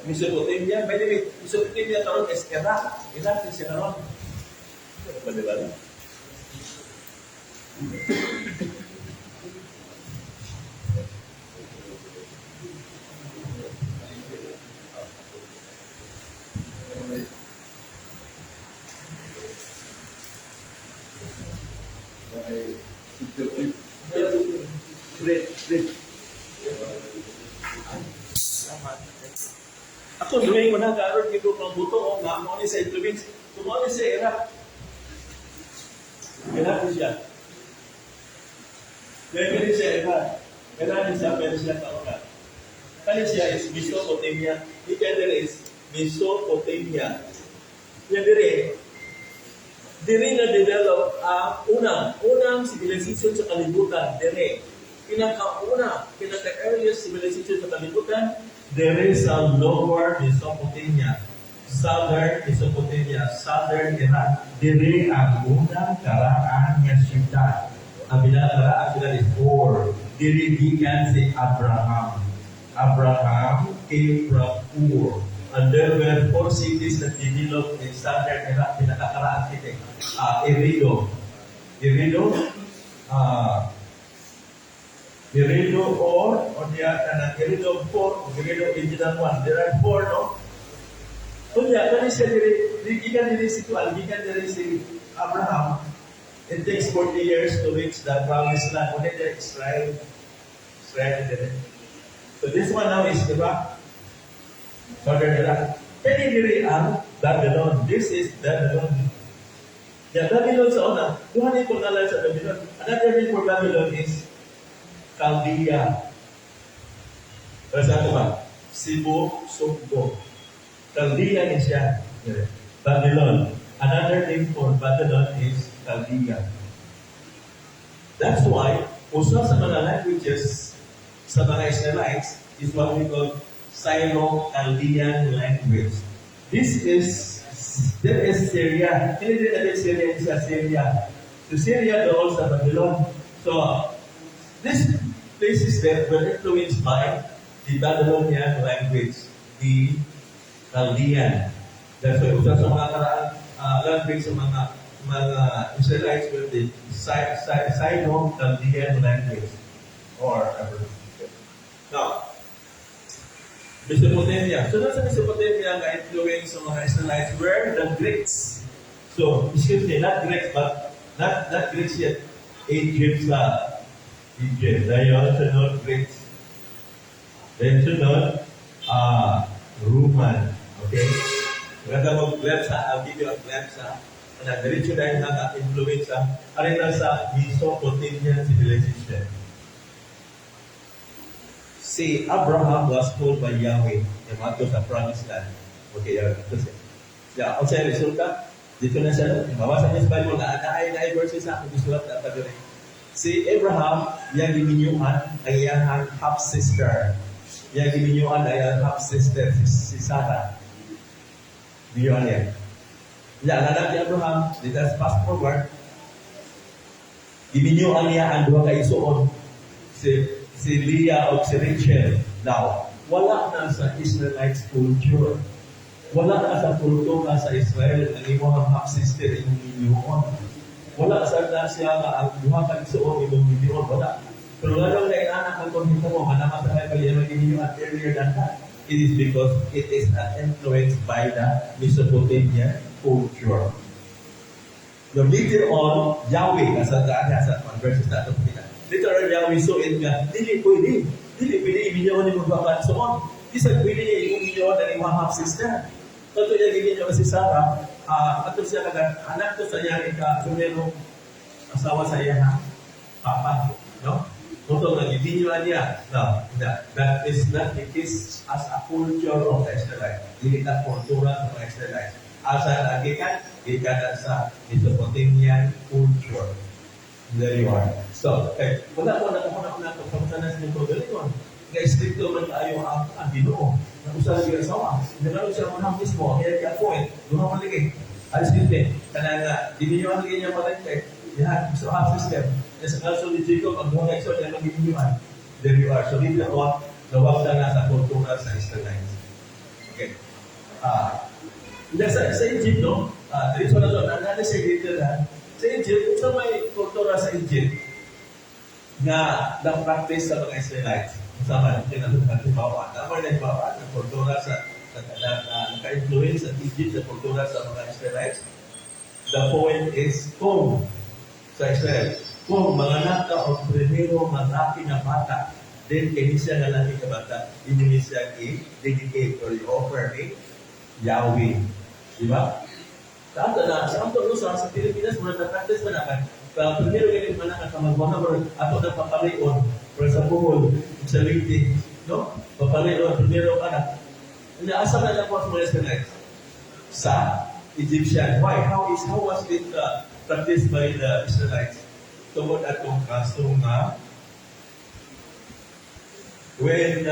Mesopotamia, by the way, Mesopotamia karon is Iraq. Iraq is karon. Ba, di ba? Bread, bread. Ako, doing mo na, karon ko pang buto, o nga, mo ni sa influence, kung ni sa Iraq. Iraq ni siya. Kaya ni siya Iraq. Iraq ni siya, Persia kauna. Kani siya is Mesopotamia. Ika dire is Mesopotamia. Yan dire, dire na develop ang unang civilization sa kalibutan, dire. Pinakauna, pinaka-earliest civilization sa kalibutan, dire sa Lower Mesopotamia, Southern Mesopotamia, Southern Iraq. Dire ang unang karaan nga syudad. Ang pinakakaraan sila is Ur. Dire gikan si Abraham. Abraham came from Ur. And there were four cities that developed in Southern Iraq, pinakakaraan city. Eridu. Eridu, Eridu or niya kanang Eridu 4, o Eridu original 1. There are four, no? Kunya, kani siya diri, gikan diri si Tuan, gikan diri si Abraham. It takes 40 years to reach the promised land. Kunya diri Israel. Israel diri. So this one now is Iraq. Southern Iraq. Kani diri ang Babylon. This is Babylon. Yeah, Babylon sa una, duha ni pangalan sa Babylon. Another name for Babylon is Chaldea. Pero sa ato ba? Cebu, Sugbo. Chaldea ni siya. Babylon. Another name for Babylon is Chaldea. That's why, usa sa mga languages sa mga Israelites is what we call Syro-Chaldean language. This is, there is Syria. Hindi din natin Syria sa Syria. So Syria doon sa Babylon. So, this places there were influenced by the Babylonian language, the Chaldean. That's why, usa sa mga karaan language sa mga Israelites were the Sino-Chaldean language or Now, Mesopotamia. So, nasa Mesopotamia nga influence sa mga Israelites were the Greeks. So, excuse me, not Greeks, but not Greeks yet. Egypt sa Egypt. Dayon, sunod Greeks. Then sunod, Roman. Okay? Maganda mo glimpse ha. I'll give you a glimpse ha. Ano, diretso dahil na influence ha. Arin na sa Mesopotamian civilization. Si Abraham was called by Yahweh na maadto sa promised land. Okay, ito siya. Yeah, ang sa resulta, dito na siya, no? Mabasa niya sa Bible na naay naay verses sa akong gisulat na padre. Si Abraham, iyang giminyuan ang iyang half-sister. Iyang giminyuan ang iyang half-sister, si Sarah. Minyuan niya. Ya, ang anak ni Abraham, let us fast forward, giminyuan niya ang duha ka isuon, si Leah o si Rachel. Now, wala na sa Israelites culture. Wala na sa kultura sa Israel ang imong half-sister imong minyuon. Wala sa na siya nga ang duha ka isuon imong minyuon. Wala. Pero lalo na inanak ang kung mo, nga namasahay pala yung minyuan earlier than that. It is because it is an influence by the Mesopotamian culture. Now, later on, Yahweh, nasa daan niya sa one verses na ito, Literal Yahweh saw it nga, dili pwede. Dili pwede iminyo ni magbaban. So on, bisag pwede niya imong minyo na imong half sister. Kato niya giminyo si Sarah, ato siya kagan, anak to sa iya ika, primero asawa sa iya ha, papa, no? Kuto nga giminyo niya. No, that is not the case as a culture of the Israelite. Dili na kultura sa mga Israelites. Asa na gikan? Gikan na sa Mesopotamian culture. There you are. So, okay. Wala ko na kung na pagpangtanas ni Pagalingon. Nga stricto man kaayo ang Ginoo. Nga usa lagi asawa. Nagalo siya mo mismo, ang iya point. Duha man lagi. Ay, excuse me. Kanang nga, gininyuan lagi niya palengke. Yan, so half system. Sa kaso ni Jacob, ang duha ka igsoon, yan ang gininyuan. There you are. So, dito ako, gawag na sa kultura sa Israelites. Okay. Sa Egypt, no? Diretso na to, na sa Egypt na. Sa Egypt, sa may kultura sa Egypt na na-practice sa mga Israelites. Sama, hindi na ito halimbawa. Tama na halimbawa na kultura sa na naka-influence sa Egypt sa kultura sa mga Israelites. The point is, kung sa Israel, kung manganak ka o primero malaki na bata, then kini siya nga laki ka bata, inyo siya i-dedicate or i-offer ni Yahweh. Di ba? Sa ato na, sa ato no, sa Pilipinas, muna na-practice man na ka. Primero ganit man na ka magwanga, ato na papalion, pero sa Bohol, sa Leyte, no? Papalion, primero ka na. Asa na lang po sa mga Israelites? Sa Egyptian. Why? How was it practiced by the Israelites? Tungod atong kaso nga when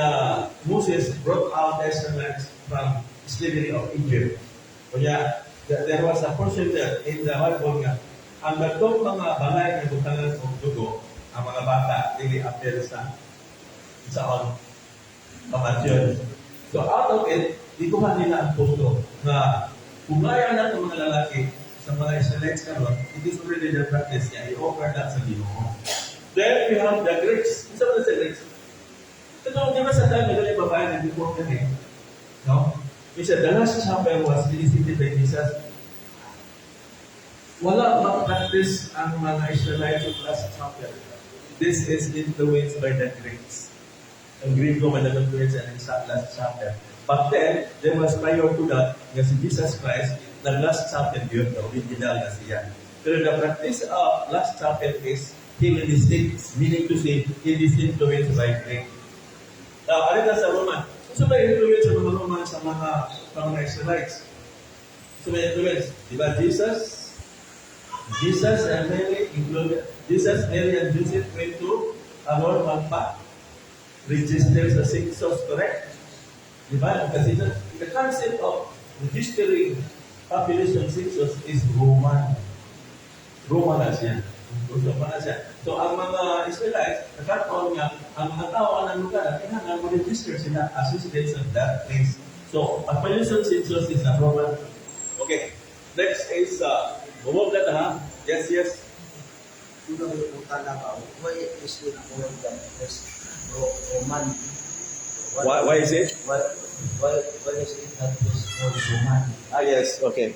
Moses brought out the Israelites from slavery of Egypt, kunya, there was a procedure in the Bible nga ang katong mga balay nga butangan og dugo, ang mga bata dili apel sa on pamatyon. So out of it, gikuha nila ang punto nga kung kaya na ng mga lalaki sa mga Israelites karon, it is already their practice nga i-offer na sa Ginoo. Then we have the Greeks. Isa ba sa Greeks? Ito, di ba sa time na ganyan babae na before kami? No? Minsan, the Last Supper was solicited by Jesus. Wala ma-practice ang mga Israelites of Last Supper. This is influenced by the Greeks. Ang Greek man nag-influence ang sa Last Supper. But then, there was prior to that, nga si Jesus Christ, nag-Last Supper yun, the original na siya. Pero the practice of Last Supper is Hellenistic, meaning to say, it is influenced by Greek. Now, ano na sa Roman? Unsa ba influence sa mga Roman sa mga Israelites? Unsa ba influence? Di ba Jesus? Jesus and Mary included Jesus, Mary and Joseph went to aron magpa register sa census, correct? Di ba? Kasi the concept of registering population census is Roman. Roman na siya. Roman na siya. So, ang mga Israelites, nagkataon nga, ang mga tao ang lugar, kailangan ma-register sila as residents of that place. So, population census is a Roman. Okay. Next is, bumog na ta ha? Yes. Una ko yung na ba, why is it called the first Roman? Why is it? Why is it that is called Roman? Ah, yes. Okay.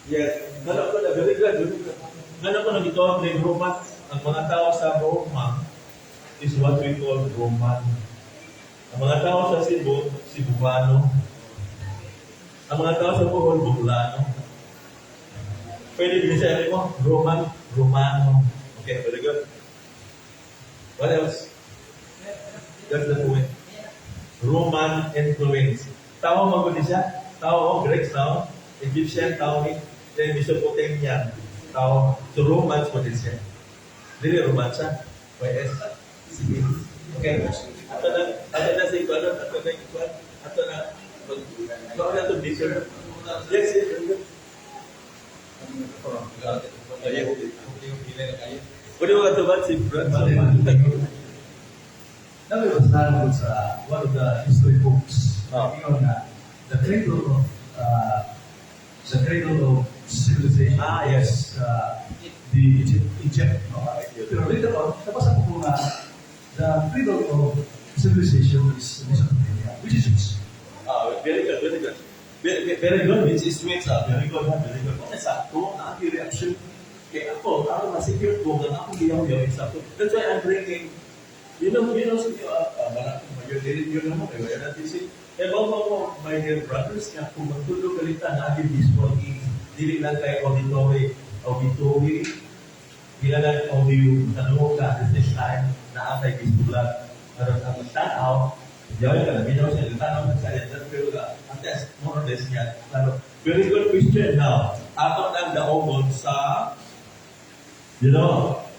Yes. Ngano ko na, very good, very good. Ngano ko na gitawag ng Roman, ang mga tao sa Roma is what we call Roman. Ang mga tao sa Cebu, Cebuano. Ang mga tao sa Bohol, Boholano. Pwede din siya mo, Roman, Romano. Okay, very good. What else? That's the point. Roman influence. Tao magudi siya. Tao, Greeks tao, Egyptian tao ni, then Mesopotamian tao. So Romans mo din siya. Dili Roman siya. YS. Sige. Okay. Ato na si Kwan, ato na yung Kwan, ato na, mag, na to bitter. Yes. Pwede mo katubat si Brad? Nabasahan ko sa one of the history books. Ingon na the cradle of civilization. Ah, yes. The Egypt. No? Pero later on, nabasa ko po nga the cradle of civilization is Mesopotamia, which is which. Ah, very good, very good. Very, very good, which is which, ah, very good, ha, very good. Okay, sakto, na ang reaction. Kaya ako ko, aron ma-secure ko nga akong giyaw-yaw is up to. That's why I'm bringing, wala akong mayor, dili yun naman, eh, wala natin si, eh, mo mo, my dear brothers, nga kung magtulog kalita na aging visual aids, dili lang kay auditory, auditory, dili lang audio, tanong ka at the same time, na atay visual. Aron ang tanaw, yaw ka na, minaw siya, tanaw sa siya, pero ang test, more or less niya, klaro. Very good question now. Ato nang daogon sa,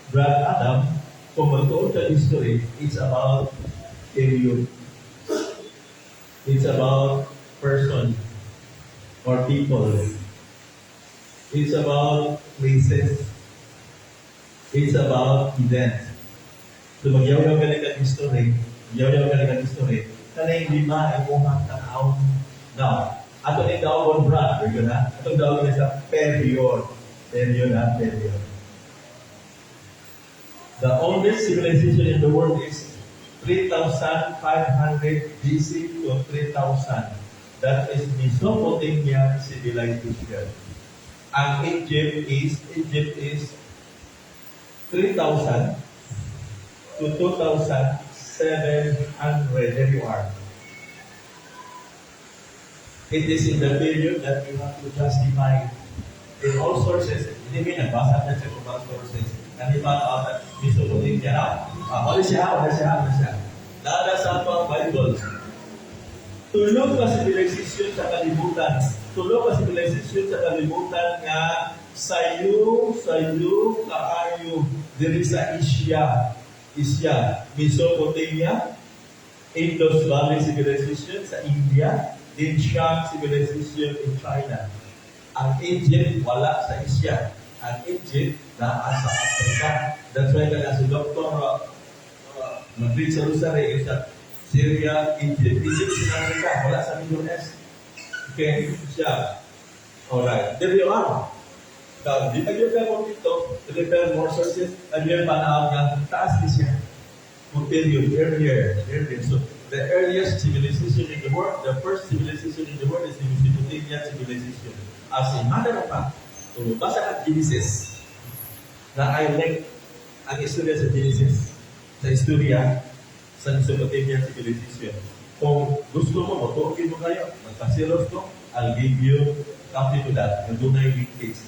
Brad Adam, kung magtuon sa history, it's about period. It's about person or people. It's about places. It's about events. So magyaw-yaw ka ng history, magyaw-yaw ka ng history, kanay lima ay imong tanaw. Now, ato ni daogon, Brad, very good ha? Atong daogon sa period. Period ha, period. The oldest civilization in the world is 3,500 BC to 3,000. That is Mesopotamian civilization. Ang Egypt is 3,000 to 2,700. There you are. It is in the period that you have to justify in all sources. Hindi may nagbasa na sa ubang sources. Nanipa out that Mesopotamia. Ah, wala siya, wala siya, wala siya. Nada sa ato ang Bible. Tulo ka civilization sa kalibutan. Tulo ka civilization sa kalibutan nga sayo, sayo, kaayo diri sa Asia. Asia, Mesopotamia, Indus Valley Civilization sa India, Shang Civilization in China. Ang Egypt wala sa Asia. Ang Egypt naa sa Africa. That's why kana si Dr. Madrid sa Rosary sa Syria, Egypt. Egypt is in Africa, wala sa Middle East. Okay, siya. Alright, there you are. Now, di pa ka mo dito, prepare more sources, and yung panahon nga, taas ni siya. Kung period, earlier, earlier. So, the earliest civilization in the world, the first civilization in the world is the Mesopotamian civilization. As a matter of fact, kung basa ka Genesis, na I like ang istorya sa Genesis, sa istorya sa Mesopotamian civilization. Kung gusto mo, motuokin mo kayo, magpasilos ko, I'll give you copy to that. Yung doon na yung linkage.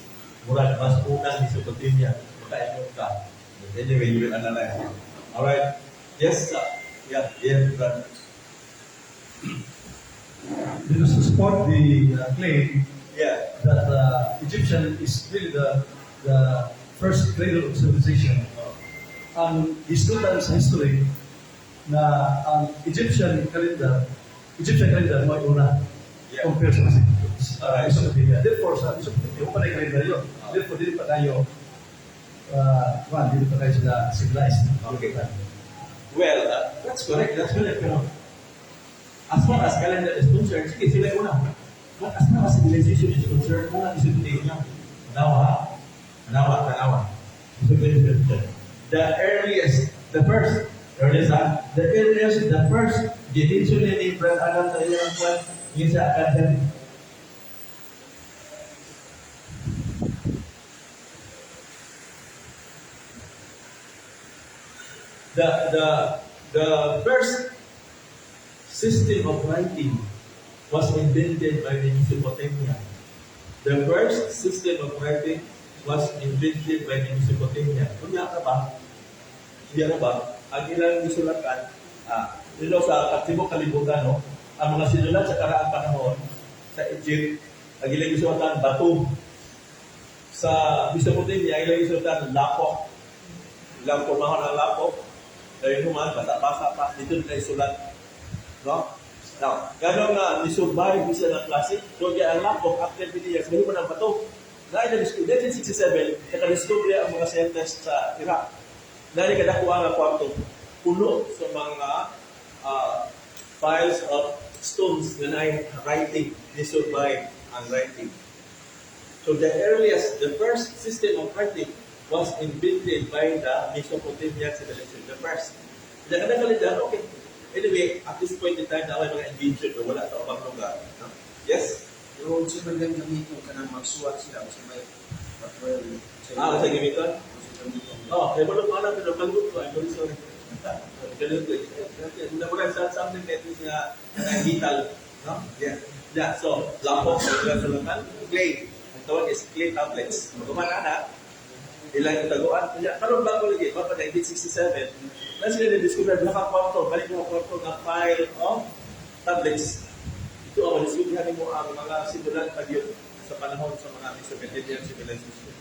Murag, mas unang Mesopotamia, makaingon ka. But anyway, you will analyze it. Alright. Yes, sir. Yeah, yes, brother. Because to support the claim that Egyptian is really the first cradle of civilization. Ang istorya sa history na ang Egyptian calendar mo una compare sa Mesopotamia. Therefore, sa Mesopotamia, wala pa kalendaryo. Therefore, dili pa tayo dili pa tayo sila civilized. Okay. Well, that's correct. That's correct. Pero as far as calendar is concerned, sige, sila yung una. But as far as civilization is concerned, una Mesopotamia. Tanawa, ha? Tanawa, tanawa. Mesopotamia. The earliest, the first, earliest, ha? The earliest, the first, gimention ni Brad Adam sa iyang kwan, yung sa academy. The first system of writing was invented by the Mesopotamia. The first system of writing was invented by the Mesopotamia. Unya ka ba? Unya ka ba? Ang ilang gisulatan, sa katibok kalibutan, no? Ang mga sinulat sa karaang panahon sa Egypt, ang ilang gisulatan, bato. Sa Mesopotamia, ang ilang gisulatan, lapok. Ilang pormahon ang lapok. Dahil human, basa-basa pa, dito nila isulat. No? Now, gano'n nga, ni-survive siya ng klase. So, kaya ang lapok, after 20 years, mahimo ng bato. Dahil 1967, naka-discover ang mga scientists sa Iraq. Dahil kadakuha nga kwarto, puno sa mga piles of stones na naay writing, ni-survive ang writing. So the earliest, the first system of writing was invented by the Mesopotamian civilization. The first. Hindi ka na okay. Anyway, at this point in time, na may mga invention na wala sa ubang lugar. No? Yes? Pero unsa man lang gamiton kanang magsuwat sila sa may Ah, sa gamiton? Oh, kay mo lang pero kalimut ko. I'm very sorry. Kalimut ko. Nabulan sa something that is nga digital, no? Yeah, so lapok sa ilang sulatan, clay. Ang tawag is clay tablets. Kumana na, ilang itaguan. Kaya karon bago lagi, pa 1967, na sila na-discover duha ka kwarto, balik mo kwarto nga pile of tablets. Ito ang madiscover nimo ang mga sinulat pa gyud sa panahon sa mga Mesopotamian civilization.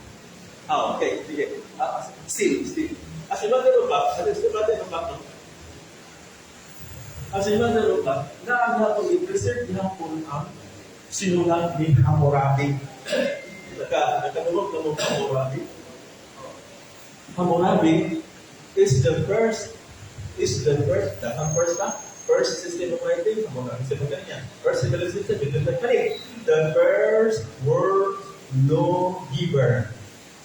Ah, okay. Sige. Ah, still, still. As a matter of fact, as a matter of fact, no? As a matter of fact, na ang hapon, i-preserve gihapon ang sinulat ni Hammurabi. Nakadungog na mo Hammurabi? Hammurabi is the first, the first na, first system of writing, Hammurabi sa mga niya. First civilization, yun yung kani. The first world lawgiver.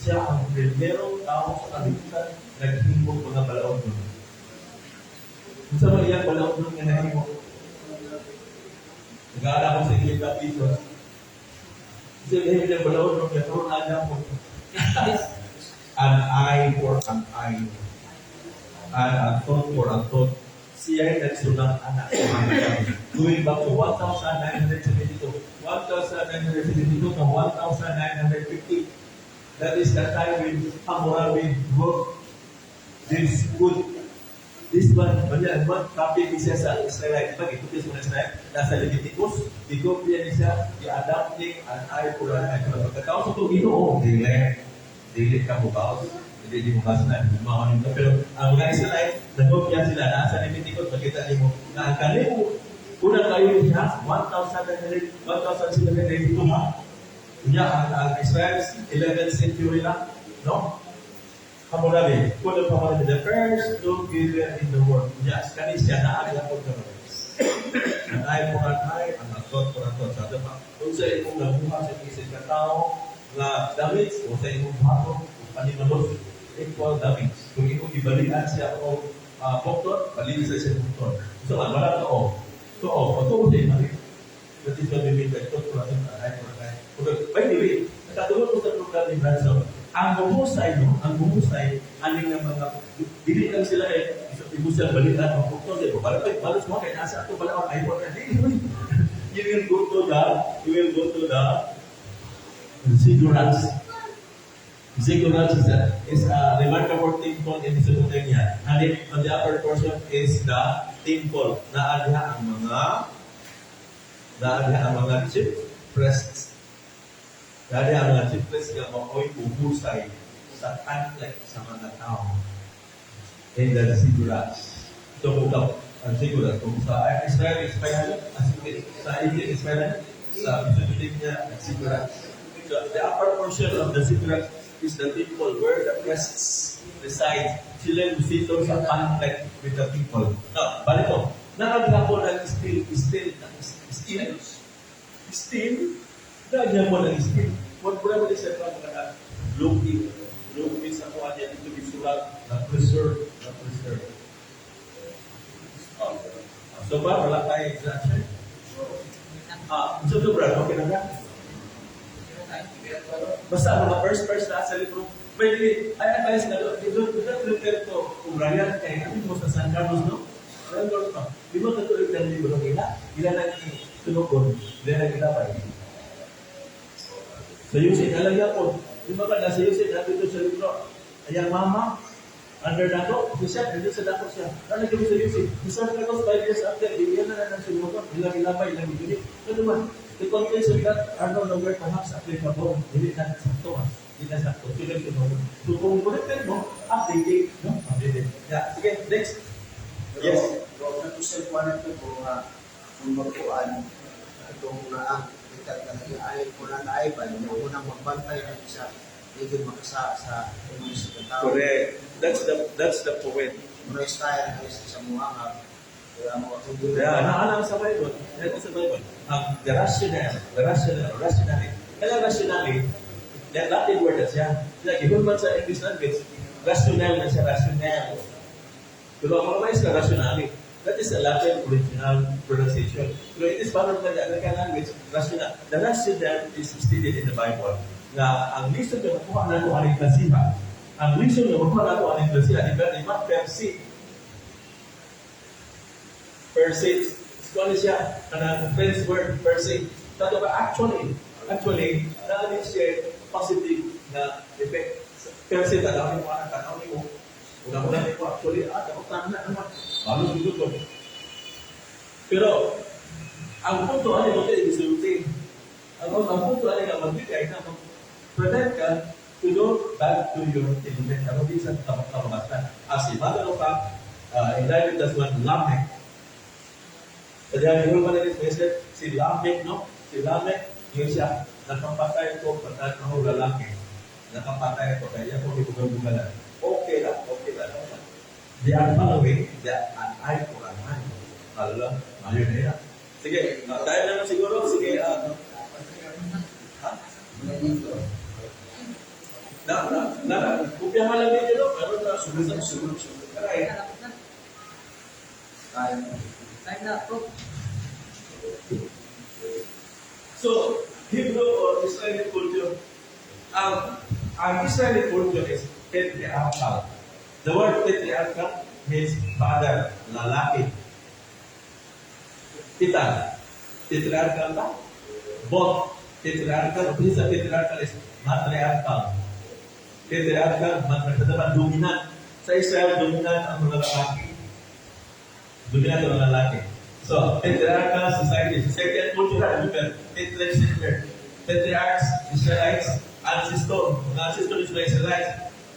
Siya ang primerong tao sa kalibutan naghimo mga balaod nun. Unsa man iyang balaod nun nga nahimo? Nag-aala ko sa English Baptist. Kasi nahimo niyang balaod nun nga karon na ko. An eye for an eye. And a tooth for a tooth. Siya ay nagsulat anak sa mga. Going back to 1972. 1972 to 1950. That is the time when Hammurabi wrote this good. This one, one, one copy ni siya sa Israelite. Diba, gikopya sa mga Israel? Nasa Leviticus, gikopya ni siya, i-adapting an eye for an eye. Pero pagkatao sa ito, Ginoo, dili, dili ka mubaos. Hindi di mo basa na, hindi mo nito. Pero ang mga Israelite, nagkopya sila, nasa Leviticus, makita nimo na ang kanibo, una kayo siya, 1,782 ha. Unya, ang Israel, 11th century lang, no? Hammurabi, Code of Hammurabi, the first lawgiver in the world. Yes, kani siya naa ko karon. An eye for an eye, and a tooth for a tooth. Sabi pa, kung sa imong nabuhat sa isang ka tao nga damage, o sa imong buhaton, o panimalos, equal damage. Kung imong gibalian siya o bukton, balian sa siya bukton. So, wala to to o to sa imong. That is what we mean by tooth for a tooth, an eye for an eye. By the way, nakatulog ko sa program ni Branson, ang buhusay, no? Ang buhusay, aning nga mga, dili lang sila eh, ibo siya balikan ang bukton, di ba? Balik, balos mo, kaya nasa ato balaon, ay mo na, you will go to the ziggurats. Ziggurats is a remarkable temple in Mesopotamia. And it, on the upper portion is the temple. Naadya ang mga chief priests. Naadya ang mga chief priests nga mao'y uhusay sa conflict sa mga tao in the ziggurats. So kung ang ziggurat, kung sa Israel is 500, sa Egypt is 500, sa Mesopotamia, ziggurat. So the upper portion of the ziggurat is the temple where the priests reside. Sila yung dito sa conflict with the people. Now, balik ko. Naagla ko ng stele, stele, stele, stele, naagla ko ng stele. What problema di sa mga looking, looking sa kuha niya dito gisulat na preserve, na preserve. Oh. So ba, wala tayo exemption? Ah, so to Brad, okay na ba? Basta ang mga first verse na sa libro. By the way, I advise na doon, do not refer to Brian kay ano mo sa San Carlos, no? San Carlos pa. Di mo katuloy ng libro nila. Ila lang tunokon, ila lang ilabay. Sa Yusin, alagyan ko. Di ba ka nasa Yusin, nandito sa libro. Ayang mama, under dako, siya, nandito sa dako siya. Ano kami sa Yusin? Sa San Carlos, 5 years after, di na na ng sinukan, ilang ilabay, ilang ibili. Ano man, the contents of that are no longer perhaps applicable. Hindi na sakto, ah. Hindi na sakto. Sila yung. So kung connected mo, updated, no? Updated. Yeah, sige, next. Yes. Pero kung sa kuan ito ko nga kung magkuan itong nga ang kita na ay kung na ay ba yung unang magbantay na isa hindi makasa sa imong sa tao. Correct. That's the point. Muna style na isa sa mga nga kaya mo Yeah, naalam sa Bible. Yan sa Bible. Ang the rationale, rationally. Kaya rationally, the Latin word na siya. Sila, gihulman sa English language, rationale na siya, rationale. Pero ang mga maestra, rationally. That is a Latin original pronunciation. Pero it is part of the American language, rationale. The rationale is stated in the Bible. Nga ang lisod nga makuha nato aning klasiha. Ang lisod nga makuha nato aning klasiha, di ba? Di ba? Per se. Per se. Kuan siya, kanang French word, per se. Tato ba, actually, naa ni siya positive na effect. Per se, tanaw mo, anak, tanaw mo. Una-una mo, actually, dapat tama naman. Malo dito ko. Pero, ang punto, ano mo kayo isulti? Ang punto, ano nga, magbigay na, mag-prevent ka to go back to your innocent. Ano di sa kamatasan? As a matter of fact, in line with that one, Lamech. Kaya yung mga message, si Lamech, no? Si Lamech, yun siya, nakapatay ko, patay ako lalaki. Nakapatay ko, kaya ko ibugal-bugalan. Okay lang, okay lang. They are following the an eye for an eye. Allah, ayun na yan. Sige, tayo na lang siguro. Sige, ha? Na, na, na, na, kopyahan lang ninyo, no? Pero na, Sunod, sunod, sunod. Aray. Kaya mo. Time na, bro. So, Hebrew or Israeli culture, ang Israeli culture is patriarchal. The word patriarchal means father, lalaki. Kita, patriarchal ba? Both patriarchal, sa patriarchal is matriarchal. Patriarchal, matriarchal, dapat dominant. Sa Israel, dominant ang mga lalaki. Dominant ang mga lalaki. So, patriarchal society, society and culture, remember, patriarchs, patriarchs, Israelites, ancestor, mga ancestor is mga Israelites.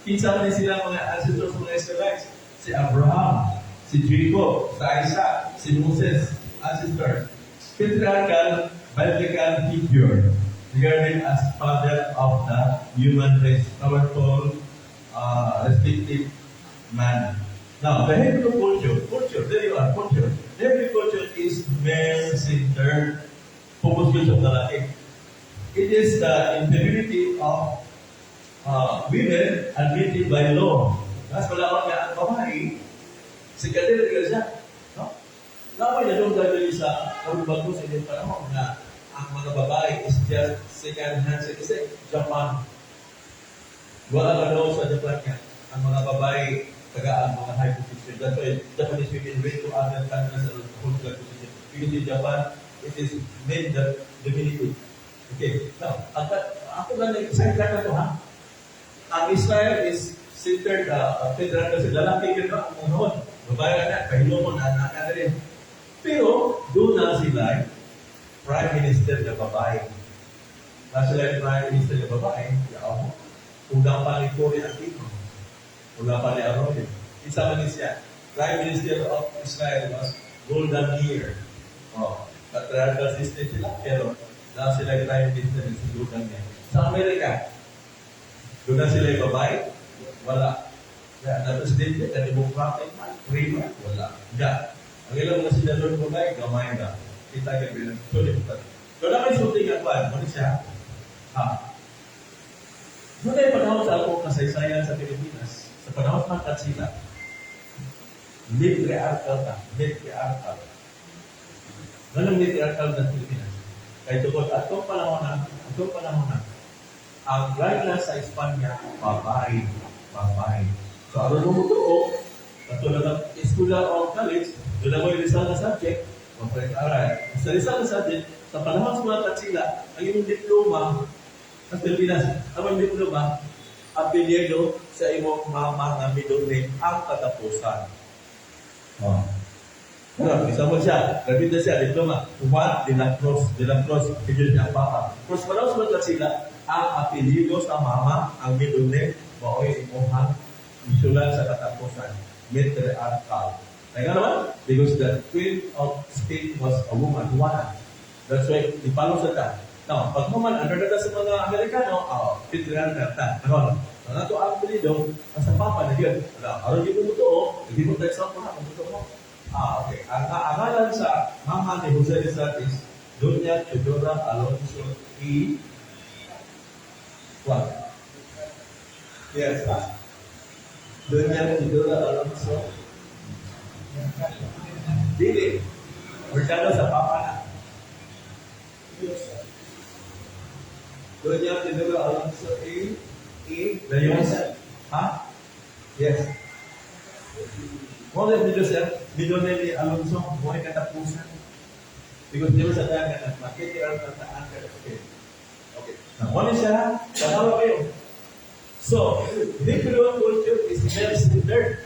Kinsa man sila mga ancestors mga Israelites? Si Abraham, si Jacob, si Isaac, si Moses, ancestors. Patriarchal, biblical figure, regarded as father of the human race, powerful, respected man. Now, the Hebrew culture, culture, there you are, culture. The Hebrew culture is male-centered, focus yun sa lalaki. It is the inferiority of women admitted by law. Mas wala ko nga ang babae, si Kadir siya. No? Lamay na doon dahil sa karubago sa inyong panahon na ang mga babae is just second hand citizen. Japan. Wala ka daw sa Japan nga ang mga babae tagaan mga high position. That's why Japanese women went to other countries and hold that position. Because in Japan, it is men that dominated. Okay. Now, ang, ako lang nag-sidetrack na to, ha? Ang Israel is centered, federal kasi lalaki ka na ang noon. Babae na, kahilomon na, na na rin. Pero, doon na sila prime minister na babae. Na sila yung prime minister na babae, yaw mo. Unang pa ni Cory Aquino. Unang pa ni Arroyo. Isa man siya. Prime Minister of Israel was Golda Meir. Oh, patriarchal system sila, pero na sila yung prime minister si Golda Meir. Sa Amerika, doon na sila yung babae? Wala. Na presidente, na democratic man, free man, wala. Ga. Ang ilang mga senador babae, gamay na. Kita ka bilang. So, di ba? So, na may sulti nga kwan, ano siya? Ha? Noon ay panahon sa akong kasaysayan sa Pilipinas, sa panahon ng Katsila, matriarchal ta, matriarchal. Anong matriarchal ng Pilipinas? Kay tungkol atong panahon na, ang reyna sa Espanya, babae, babae. So, aron mo tuo, katulad ng eskwela o college, doon na mo yung Rizal na subject, mapag-aral. Sa Rizal na subject, sa panahon sa mga Katsila, ang imong diploma sa Pilipinas, ang imong diploma, apelyido sa imong mama nga middle name ang katapusan. Oh. Ano, isa mo siya, grabe na siya, diploma. Juan de la Cruz, de la Cruz, apelyido niya ang papa. Pero sa panahon sa mga Katsila, ang apelyido sa mama, ang middle name, mao'y imuhang isulat sa katapusan. Matriarchal. Kaya naman, because the queen of Spain was a woman, Juana. That's why, ipalo sa ta. Now, pag human, under na sa mga Amerikano, oh, patriarchal ta. Karon, ang ato ang apelyido, ang sa papa na yun. Wala, aron di mo totoo, hindi mo tayo sa na, kung totoo mo. Ah, okay. Ang angalan sa mama ni Jose Rizal is Doña Teodora Alonso E. What? Yes, ah. Doña Teodora Alonso. Dili. Mercado sa papa na. Doña Teodoro Alonso A. A. Dayon. Ha? Yes. Mo na dito siya, dito ni Alonso, mo ay katapusan. Because di ba sa daan nga nagmakitiran na taan ka. Okay. Okay. Now, mo na siya, tanawa kayo. So, Negro culture is male-centered.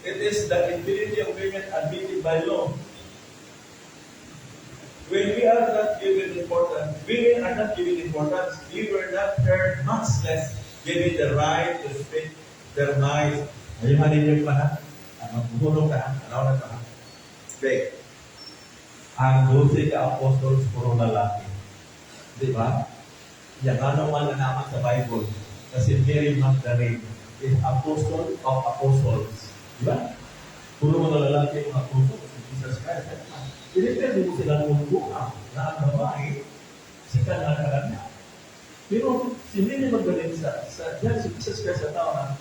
It is the infinity of women admitted by law. When we are not given importance, women are not given importance, we were not heard, much less given the right to speak their minds. Ayun, ninyo pa ha? Ang magbuhulong ka ha? Ano na ka ha? Okay. Ang 12 ka apostles, puro lalaki. Di ba? Yan, ano man na naman sa Bible na si Mary Magdalene is apostle of apostles. Di ba? Puro mga lalaki ang apostles ni Jesus Christ. Dili mo sila mungkuha na ang babae, sikan ang karanya. Pero si Mary Magdalene sa diyan si Jesus Christ sa tao na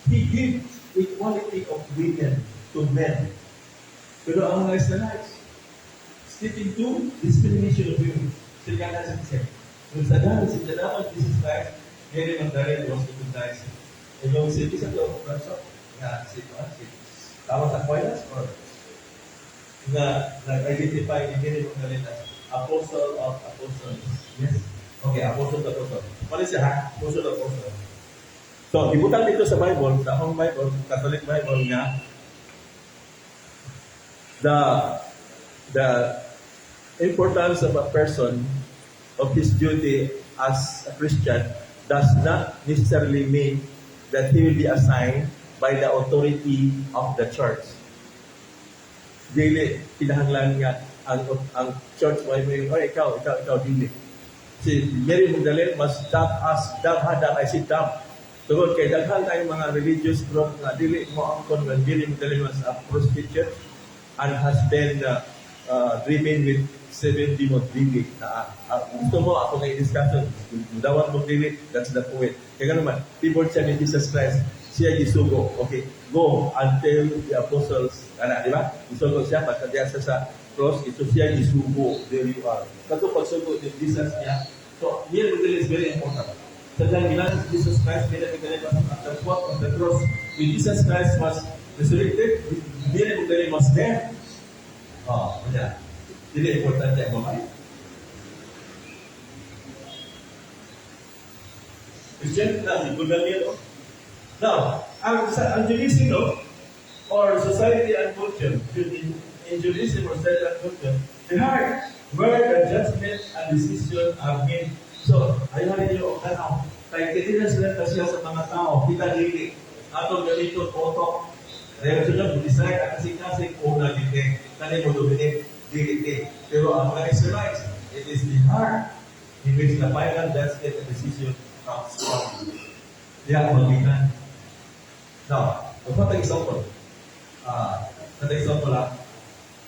he gives equality of women to men. Pero ang mga Israelites, sticking to discrimination of women. Sila na siya. Kung sa dahil si dapat Jesus Christ, Mary Magdalene was recognized. Yung si isa to, Franco, nga si Thomas Aquinas or nga nag-identify ni Mary Magdalene as apostle of apostles. Yes? Okay, apostle of apostle. Wala siya ha? Apostle of apostle. So, ibutang dito sa Bible, sa akong Bible, Catholic Bible nga, the importance of a person, of his duty as a Christian, does not necessarily mean that he will be assigned by the authority of the church. Dili kinahanglan nga ang church mo ay mo, "Oy, ikaw, ikaw, ikaw," dili. Si Mary Magdalene was dubbed as dam ay si dam. Tungod kay daghan tayong mga religious group nga dili mo angkon nga Mary Magdalene was a prostitute and has been dreaming with seven demons, dili na gusto mo ako nga i-discussion, dawat mo dili, that's the point. Kaya naman favored siya ni Jesus Christ, siya gisugo, "Okay, go until the apostles," ana, di ba? Gisugo siya pagka siya sa cross, ito siya gisugo, "There you are." Kato pagsugo ni Jesus niya. So Mary Magdalene is very important sa dahil gilan si Jesus Christ. Mary Magdalene was at the foot of the cross when Jesus Christ was resurrected. Mary Magdalene was there. Oh, yeah. Dili importante ang babae. Christian na si Daniel. Oh. Now, ang Judaism, no, or society and culture, in Judaism or society and culture, the heart, where the judgment and decision are made. So, ayaw ninyo og tanaw. Kay kini sila siya sa mga tao, kita dili. Atong ganito, otok. Dahil sila, decide ang kasing-kasing, una gite. Kani mo dominate, dili te. Pero ang mga Israelites, it is the heart in which the final judgment and decision comes from. Diya, magikan. Now, magpatag example. Ah, uh, example lang.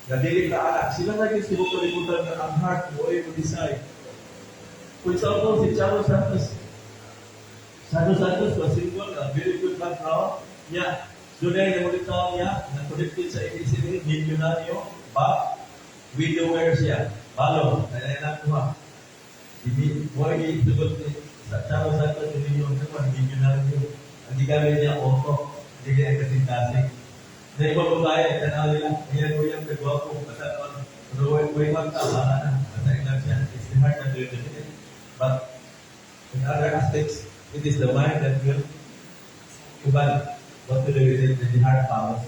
Nga dili ka anak, sila lagi subok kalibutan nga ang heart mo ay mo decide. For example, si Charo Santos. Charo Santos was single, a very good background. Niya, doon ay namulitaw niya, na connected sa ABC, milyonaryo, ba, widower siya, balo, kaya nakuha. Hindi, mo ay itugot ni sa Charo Santos, hindi yung naman, milyonaryo. Ang gigamit niya, auto, hindi kaya kasing-kasing. Na iba babae, tanaw nila, ayan mo yung kagwapo, basta pero way man ka, wala na. Basta ilan siya, it's the heart that will dominate. But in other aspects, it is the mind that will uban what to do with it, the heart follows.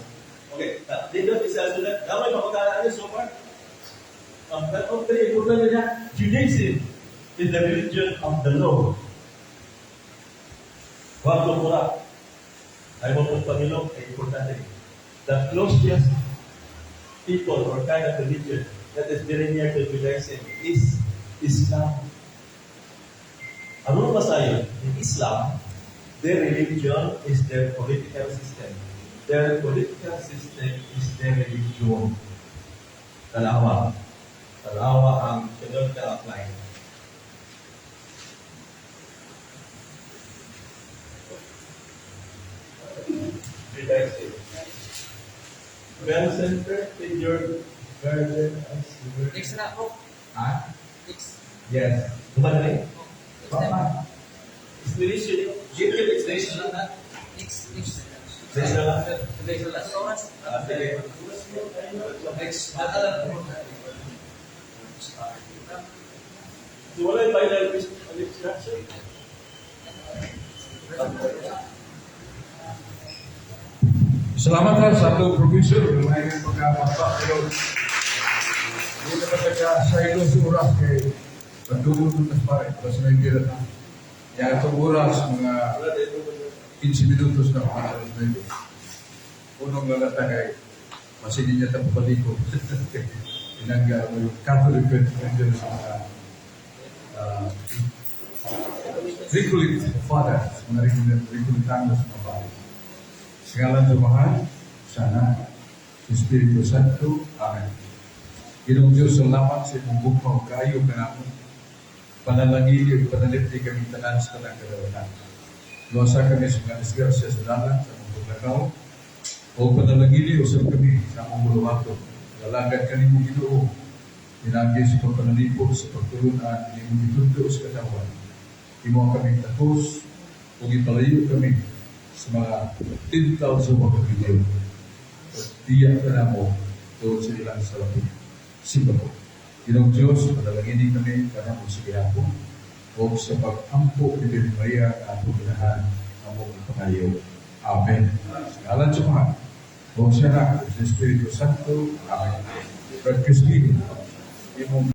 Okay, dito isa sunod, gamay pa niyo so far? But okay, important niya, Judaism is the religion of the law. Wag mura. Ay mo pong Panginoon, ay importante. The closest people or kind of religion that is very near to Judaism is Islam. Ano ba sa'yo? In Islam, their religion is their political system. Their political system is their religion. Tanawa. Tanawa ang sunod na apply. Judaism. Well center, figure, garden, as Next na po. Ha? Next. Yes. Duman na rin? Oh. Pa. Explanation, detailed explanation. Next, next. Next na lang. Next na lang. Oras. Ah, sige. Next. So wala yung final instruction? Salamat ha sa atong professor. May pagkakapa. Pero hindi naman nagka-saylo sa oras kay pagdugod ng tas pare. Basta na yung na. Yang atong oras, mga 15 minutos na mga alas 9. Unong lalata kay masigin niya tapo paliko. Tinangga mo yung Catholic Defender sa mga Recollect Fathers, mga Recollect mga pare. Sa ngalan sa Amahan, sa Anak, sa Espiritu Santo. Amen. Ginoong Diyos, salamat sa imong gugma ug kaayo kanamo. Panalangini ug panalipdi kami tanan sa tanang kadawatan. Luwasa kami sa mga disgrasya sa dalan, sa among paglakaw, o panalangini usab kami sa among buluhaton. Lalagad kanimo, Ginoo, pinaagi sa pagpanalipod sa pagtulunan, imong gitudlo sa katawhan. Imo kami takos, ug ipalayo kami sa mga tintaw sa mga video. At diya ka na mo doon sa ilang salapi. Simba ko. Ginoong Diyos, panalangini kami kanamo sa gihapon o sa pag-ampo ni Birhen Maria nga atong inahan among ipangayo. Amen. Sa ngalan sa Amahan, o sa Anak, sa Espiritu Santo. Amen. Brad Crispin, imong